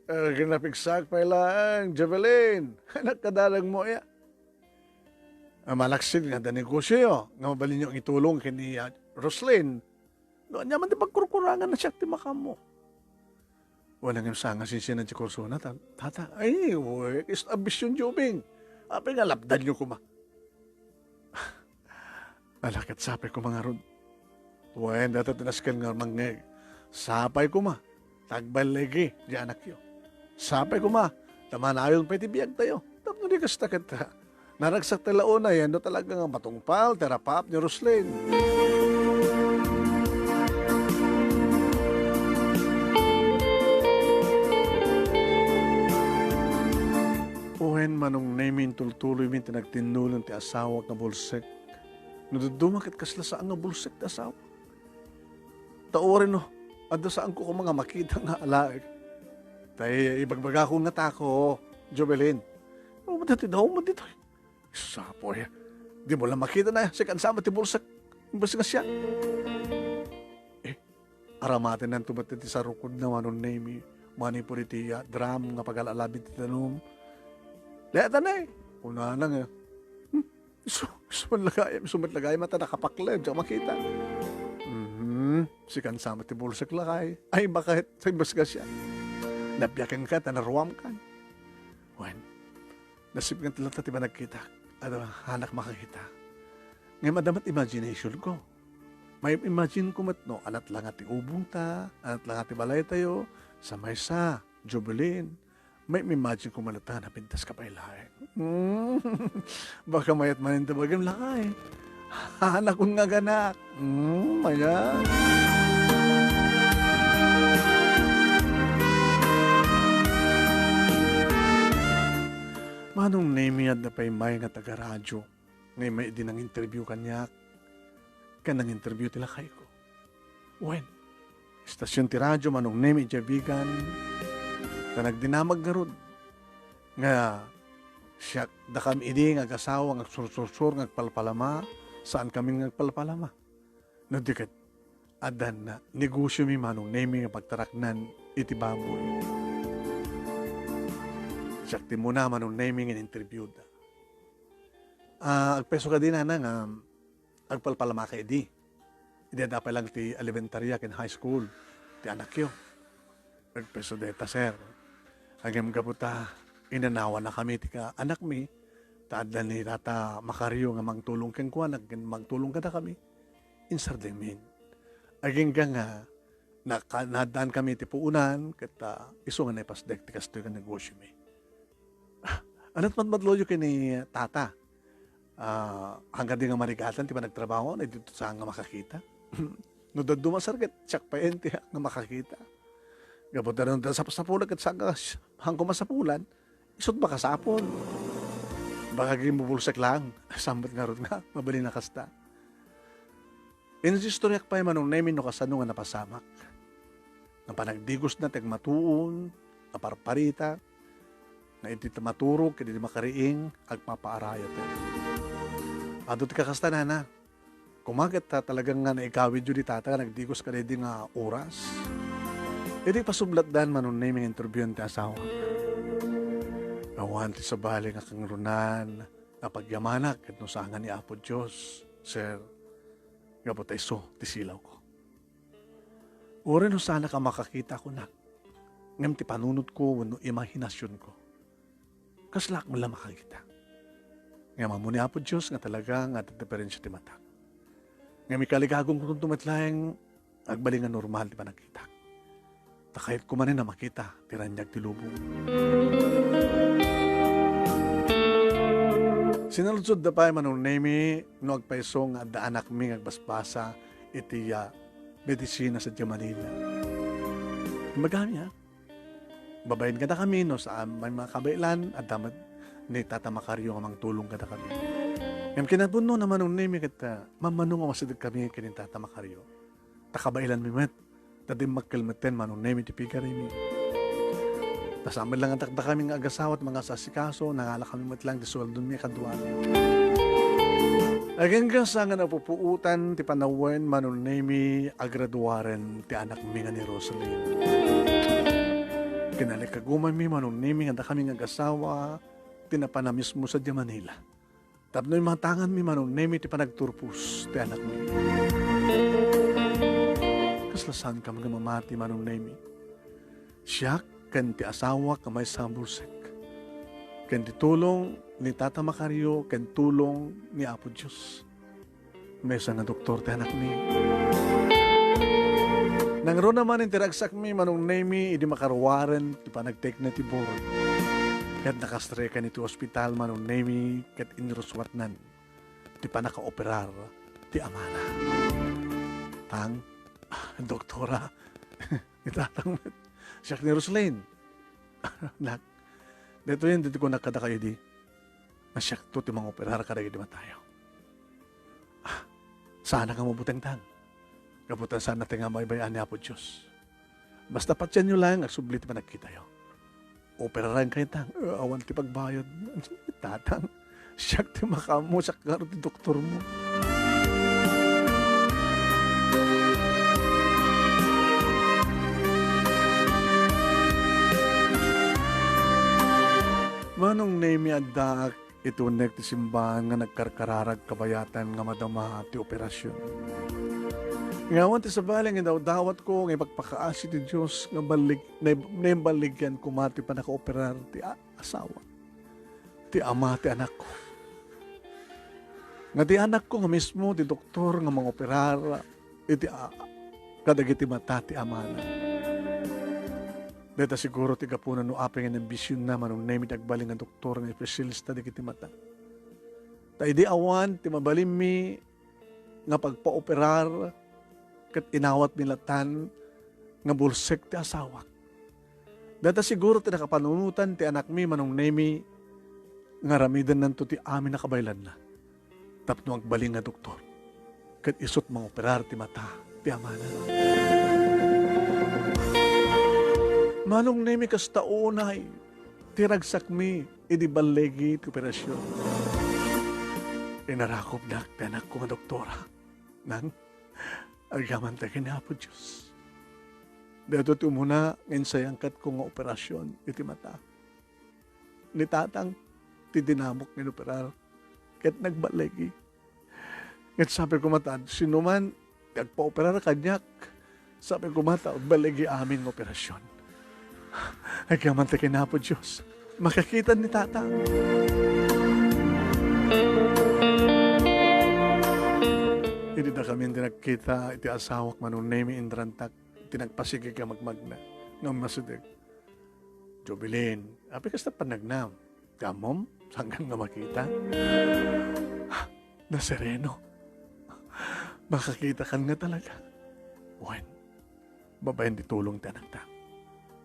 Eh, kinapigsak pay laeng, Jovelyn. Anak, kadanagmo, ya. Ah, malaksid nga adda negosyoyo nga mabalinyo nga itulong ken ni, ah, Roslyn. No ania man ti pagkurkurangan, siak ti makaammo. Wen, ngem saan nga sinsinan ti kursona, ta-, tata. Ay, wen, is-, ambision ti ubing. Apay nga lapdanyo koma. Ala, ket sapay koma ngarud. Wen, dayta ti nasken nga mangngeg. Sapay koma. Tagballigi ti anakyo. Sapay koma. Ta manayon pay ti biagtayo. Tapno di kasta ket, ha, naragsak ti la unay, no talaga nga matungpal ti arapaap ni Roslyn. Wen, Manong Nemi, intultuloymi ti nagtinnulong ti asawak nga bulsek. No dadduma ket kasla saan nga bulsek ti asawak. Ta uray no, Adda saanko koma nga makita nga alaek. Tay ibagbagakon nga tako, Jovelyn. Ano man dati daw man ditoy? Sapoy, di mo lang makita na, sikan sama ti bulsak. Imbes nga siya. Eh, aramatenanto met ti sarukod na Manong Nemy, manipud iti, ah, drum nga pagala-alabit ti danum. Dayta na eh. Kunana nga, "Hmm, isu, isu man lagayam, isu man lagayam, ata nakapakla, diak makita." Mhm, sikan sama ti bulsak lakay. Ay, bakit? Sa imbes nga siya. Nabiakan ka, ta naruam ka. Wen, nasipnget latta ti panagkitak. Adda anak makakita. Ngem adda met imagination ko. May imagine ko met no, anat la nga ti ubong ta, anat la nga ti balay tayo, sa maysa, Jubilin. May imagine ko met latta nga napintas ka pay laeng. Hmm. Baka mayat manen ti bagim lakay. Anakon nga ganak. Hmm, ayan. Manong Nemy, adda pay may nga taga-radyo nga immay idi nang-interview kaniak, ken nang-interview ti lakayko. Wen, istasion ti radyo Manong Nemy idiay Vigan, ta nagdinamag ngarud nga siak, dakami idi nga agasawa nga agsursursor nga agpalpalama, saankami nga agpalpalama. No di ket, addan negosiomi Manong Nemy nga pagtaraknan iti baboy. Siak ti muna Manong Nemy nga in-interviewda. Ah, agpayso kadi, nana, nga agpalpalamaka idi. Idi adda pay lang ti elementaria ken high school ti anakyo. Agpayso dayta, sir. Ngem gapu ta inanawannakami ti ka-, anakmi, ta adda ni Tata Macario nga mangtulong kenkuana ken mangtulong kadakami, insardengmin. Agingga nga naka-, naaddankami ti puonan, ket, ah, isu nga naipasdek ti kastoy nga negosiomi. Anat matmadloyo ken ni Tata? Ah, angkadi nga marigatan ti panagtrabaho, na dito saan nga makakita? No dadduma, sir, ket siak pay enti nga makakita. Gapu ta no sapsapulak ket saan nga, saan ko masapulan, isut makasapul. Baka ginbubulsek lang, sambet ngarud nga, mabalin a kasta. Insistoriak pay Manong Nemy no kasano nga napasamak. Nga panagdigosna ti agmatuon, nga parparita, nga iti maturog ken iti makariing, agpapaarayaten. Adu ti kakasta, nana. Koma ket ta talagang nga naikawidyo di Tata nga nagdigos kadaydi nga oras. Iti pasublatdan Manong Nemy nga interviewen ti asawa. Awan ti sabali nga kangrunan, napagyamanak ket no saan nga ni Apo Dios, sir. Gapu ta isu ti silawko. Uray no saanak a makakita, kunak, ngem ti panunotko wenno imahinasionko, kaslaak met la makakita. Ngem ammo ni Apo Dios nga talaga nga adda diferensia ti matak. Ngem ikaligagongkonto met laeng agbalin nga normal ti panagkitak. Ta kayatko manen a makita ti raniag ti lubong. Sinaludsodda pay Manong Nemy no agpayso nga adda anakmi nga agbasbasa iti, ah, medisina sadiay Manila. Imbagami, ah, babaen kadakami no saan may makabaelan, adda met ni Tata Macario nga mangtulong kadakami. Ngem kinapudno na Manong Nemy ket, ah, mamano nga masidegkami ken ni Tata Macario. Ta kabaelanmi met, ta dimmakkel metten Manong Nemy ti pigarimi. Ta saan met la nga dakdakami nga agasawa ti mangasasikaso, nangalakami met lang ti sueldonmi a kaduami. Agingga saan nga napupuotan ti panawen Manong Nemy, agraduaren ti anakmi nga ni Rosaline. Kinalikagumanmi Manong Nemy nga dakami nga agasawa ti napan a mismo sadiay Manila. Tapno imatanganmi Manong Nemy ti panagturpos ti anakmi. Kasla saankami nga mamati Manong Nemy. Siak ken ti asawak a maysa nga bulsek. Ken ti tulong ni Tata Macario ken tulong ni Apo Dios. Maysa nga doktor ti anakmi. Nangruna manen ti ragsakmi Manong Nemy idi makaruaren ti panagtekna ti board. Ket nakastrekan iti ospital Manong Nemy ket inrusuatnan ti pannakaoperar ti amana. Tang, doktora, ni tatang met. Siak ni Roslyn. Nak, daytoyen ti kunak kadakayo idi. Nga siakto ti mangoperar kadagiti matayo. Ah, saanak nga mabuteng, Tang. Gapu ta saan a ti nga maibay-an ni Apo Dios. Basta patienyo laeng, agsubli ti panagkitayo. Operaran kayta, awan ti pagbayad. Tatang, siak ti makaammo, siak ngarud ti doktormo. Manong Nemi, addaak iti uneg ti simbahan nga nagkarkararag kabayatan nga madama ti operasion. Nga awan ti sabali nga idawdawatko nga ipagpakaasi ti Dios nga ballig-, naib-, naimballigian koma ti pannakaoperar ti a-, asawa, ti ama ti anakko. Nga ti anakko nga mismo ti doktor nga mangoperar iti a-, kadagiti mata ti amana. Dayta siguro ti gapuna no apay nga nabisionna, Manong Nemi, ti agbalin nga doktor nga espesyalista dagiti mata. Ta idi awan ti mabalinmi nga pagpaoperar, ket inawatmi latan nga bulsek ti asawak. Dayta siguro ti nakapanunotan ti anakmi, Manong Nemi, nga aramidennanto ti amin a kabaelanna tapno agbalin nga doktor ket isut mangoperar ti mata ti amana. Manong Nemi, kasta unay ti ragsakmi idi balligi ti operasion. Inarakupnak ti anakko nga doktora. Nang, agyamanta ken ni Apo Dios. Daytoy ti umuna nga insayangkatko nga operasion iti mata. Ni tatang ti dinamok nga inoperar ket nagballigi. Ket sabi ko mata, sino man ti agpaoperar kaniak, sabi ko mata, balligi amin nga operasion. Agyamanta ken Apo Dios. Makakita ni tatang. Idi dakami ti nagkita iti asawak, Manong Nemi, inrantak ti nagpasigeg a magmagna nga ummasideg. Jovelyn, apay kasta panagnam? Ti ammom, sangkan nga makita. Nasereno. Makakitakan nga talaga. Wen, babaen ti tulong ti anakta.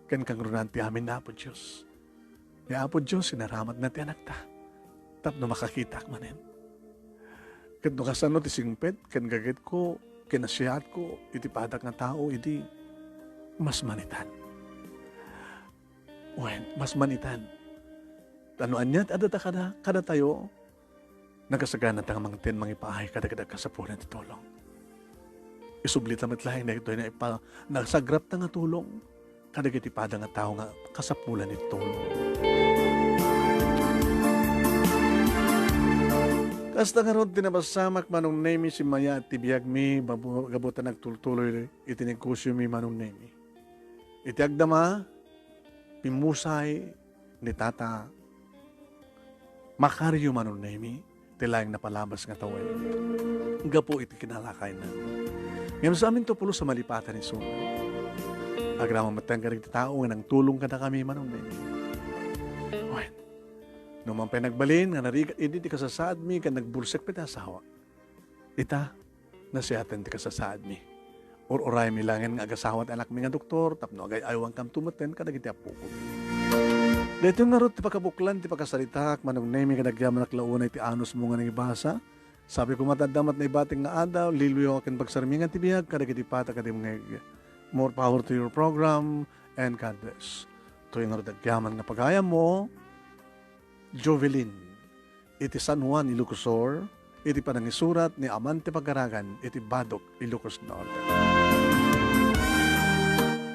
Ken kangrunaan ti amin ni Apo Dios. Ni Apo Dios, inaramatna ti anakta. Tapno makakitak manen. Ket no kasano ti singpet ken gagitko, kinasiatko iti padak nga tao, idi mas manitan. Wen, mas manitan. Ta no ania ti adda kada, kadatayo, nagasaganata nga mangted mangipaay kadagiti agkasapulan ti tulong. Isublita met laeng daytoy nga ipa-, nasagrapta nga tulong kadagiti pada nga tao nga kasapulan iti tulong. Kasta ngarud ti napasamak, Manong Nemi, simmayaat ti biagmi, babu-, gapu ta nagtultuloy iti negosiomi, Manong Nemi. Iti agdama, pimmusay ni Tata Macario, Manong Nemi, ti laeng napalabas nga tawen gapu iti kinalakayna. Ngem sa aminto pulos a malipatan isu, agraman met kadagiti tao nga nangtulong kadakami, Manong Nemi. Wen, no man pay nagbalin nga narigat idi ti kasasaadmi ken nagbulsek pay ti asawa, ita, nasiaten ti kasasaadmi. Ur-uraymi laengen nga agasawa ti anakmi nga doktor tapno agay-aywankamto metten kadagiti appokomi. Daytoy ngarud ti pakabuklan ti pakasaritaak, Manong Nemi, ket agyamanak la unay ti anusmo nga nangibasa. Sabi koma ta adda met naibatik nga adaw, liwliwa ken pagsarmingan ti biag kadagiti pada a dumngeg. More power to your program and God bless. Toy ngarud agyaman nga pagayammo, Jovelyn, iti San Juan, Ilocos Sur, iti panangisurat ni Amante Pagaragan iti Badoc, Ilocos Norte.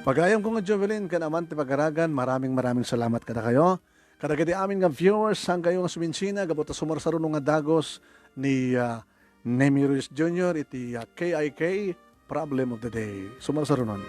Pagayamko nga Jovelyn ken Amante Pagaragan, maraming, maraming salamat kadakayo. Kadagiti amin nga viewers, saan kayo nga suminsina, gapu ta sumarsaruno nga dagos ni, ah, Nemi Ruiz Junior iti, ah, K I K, Problem of the Day. Sumarsarunon.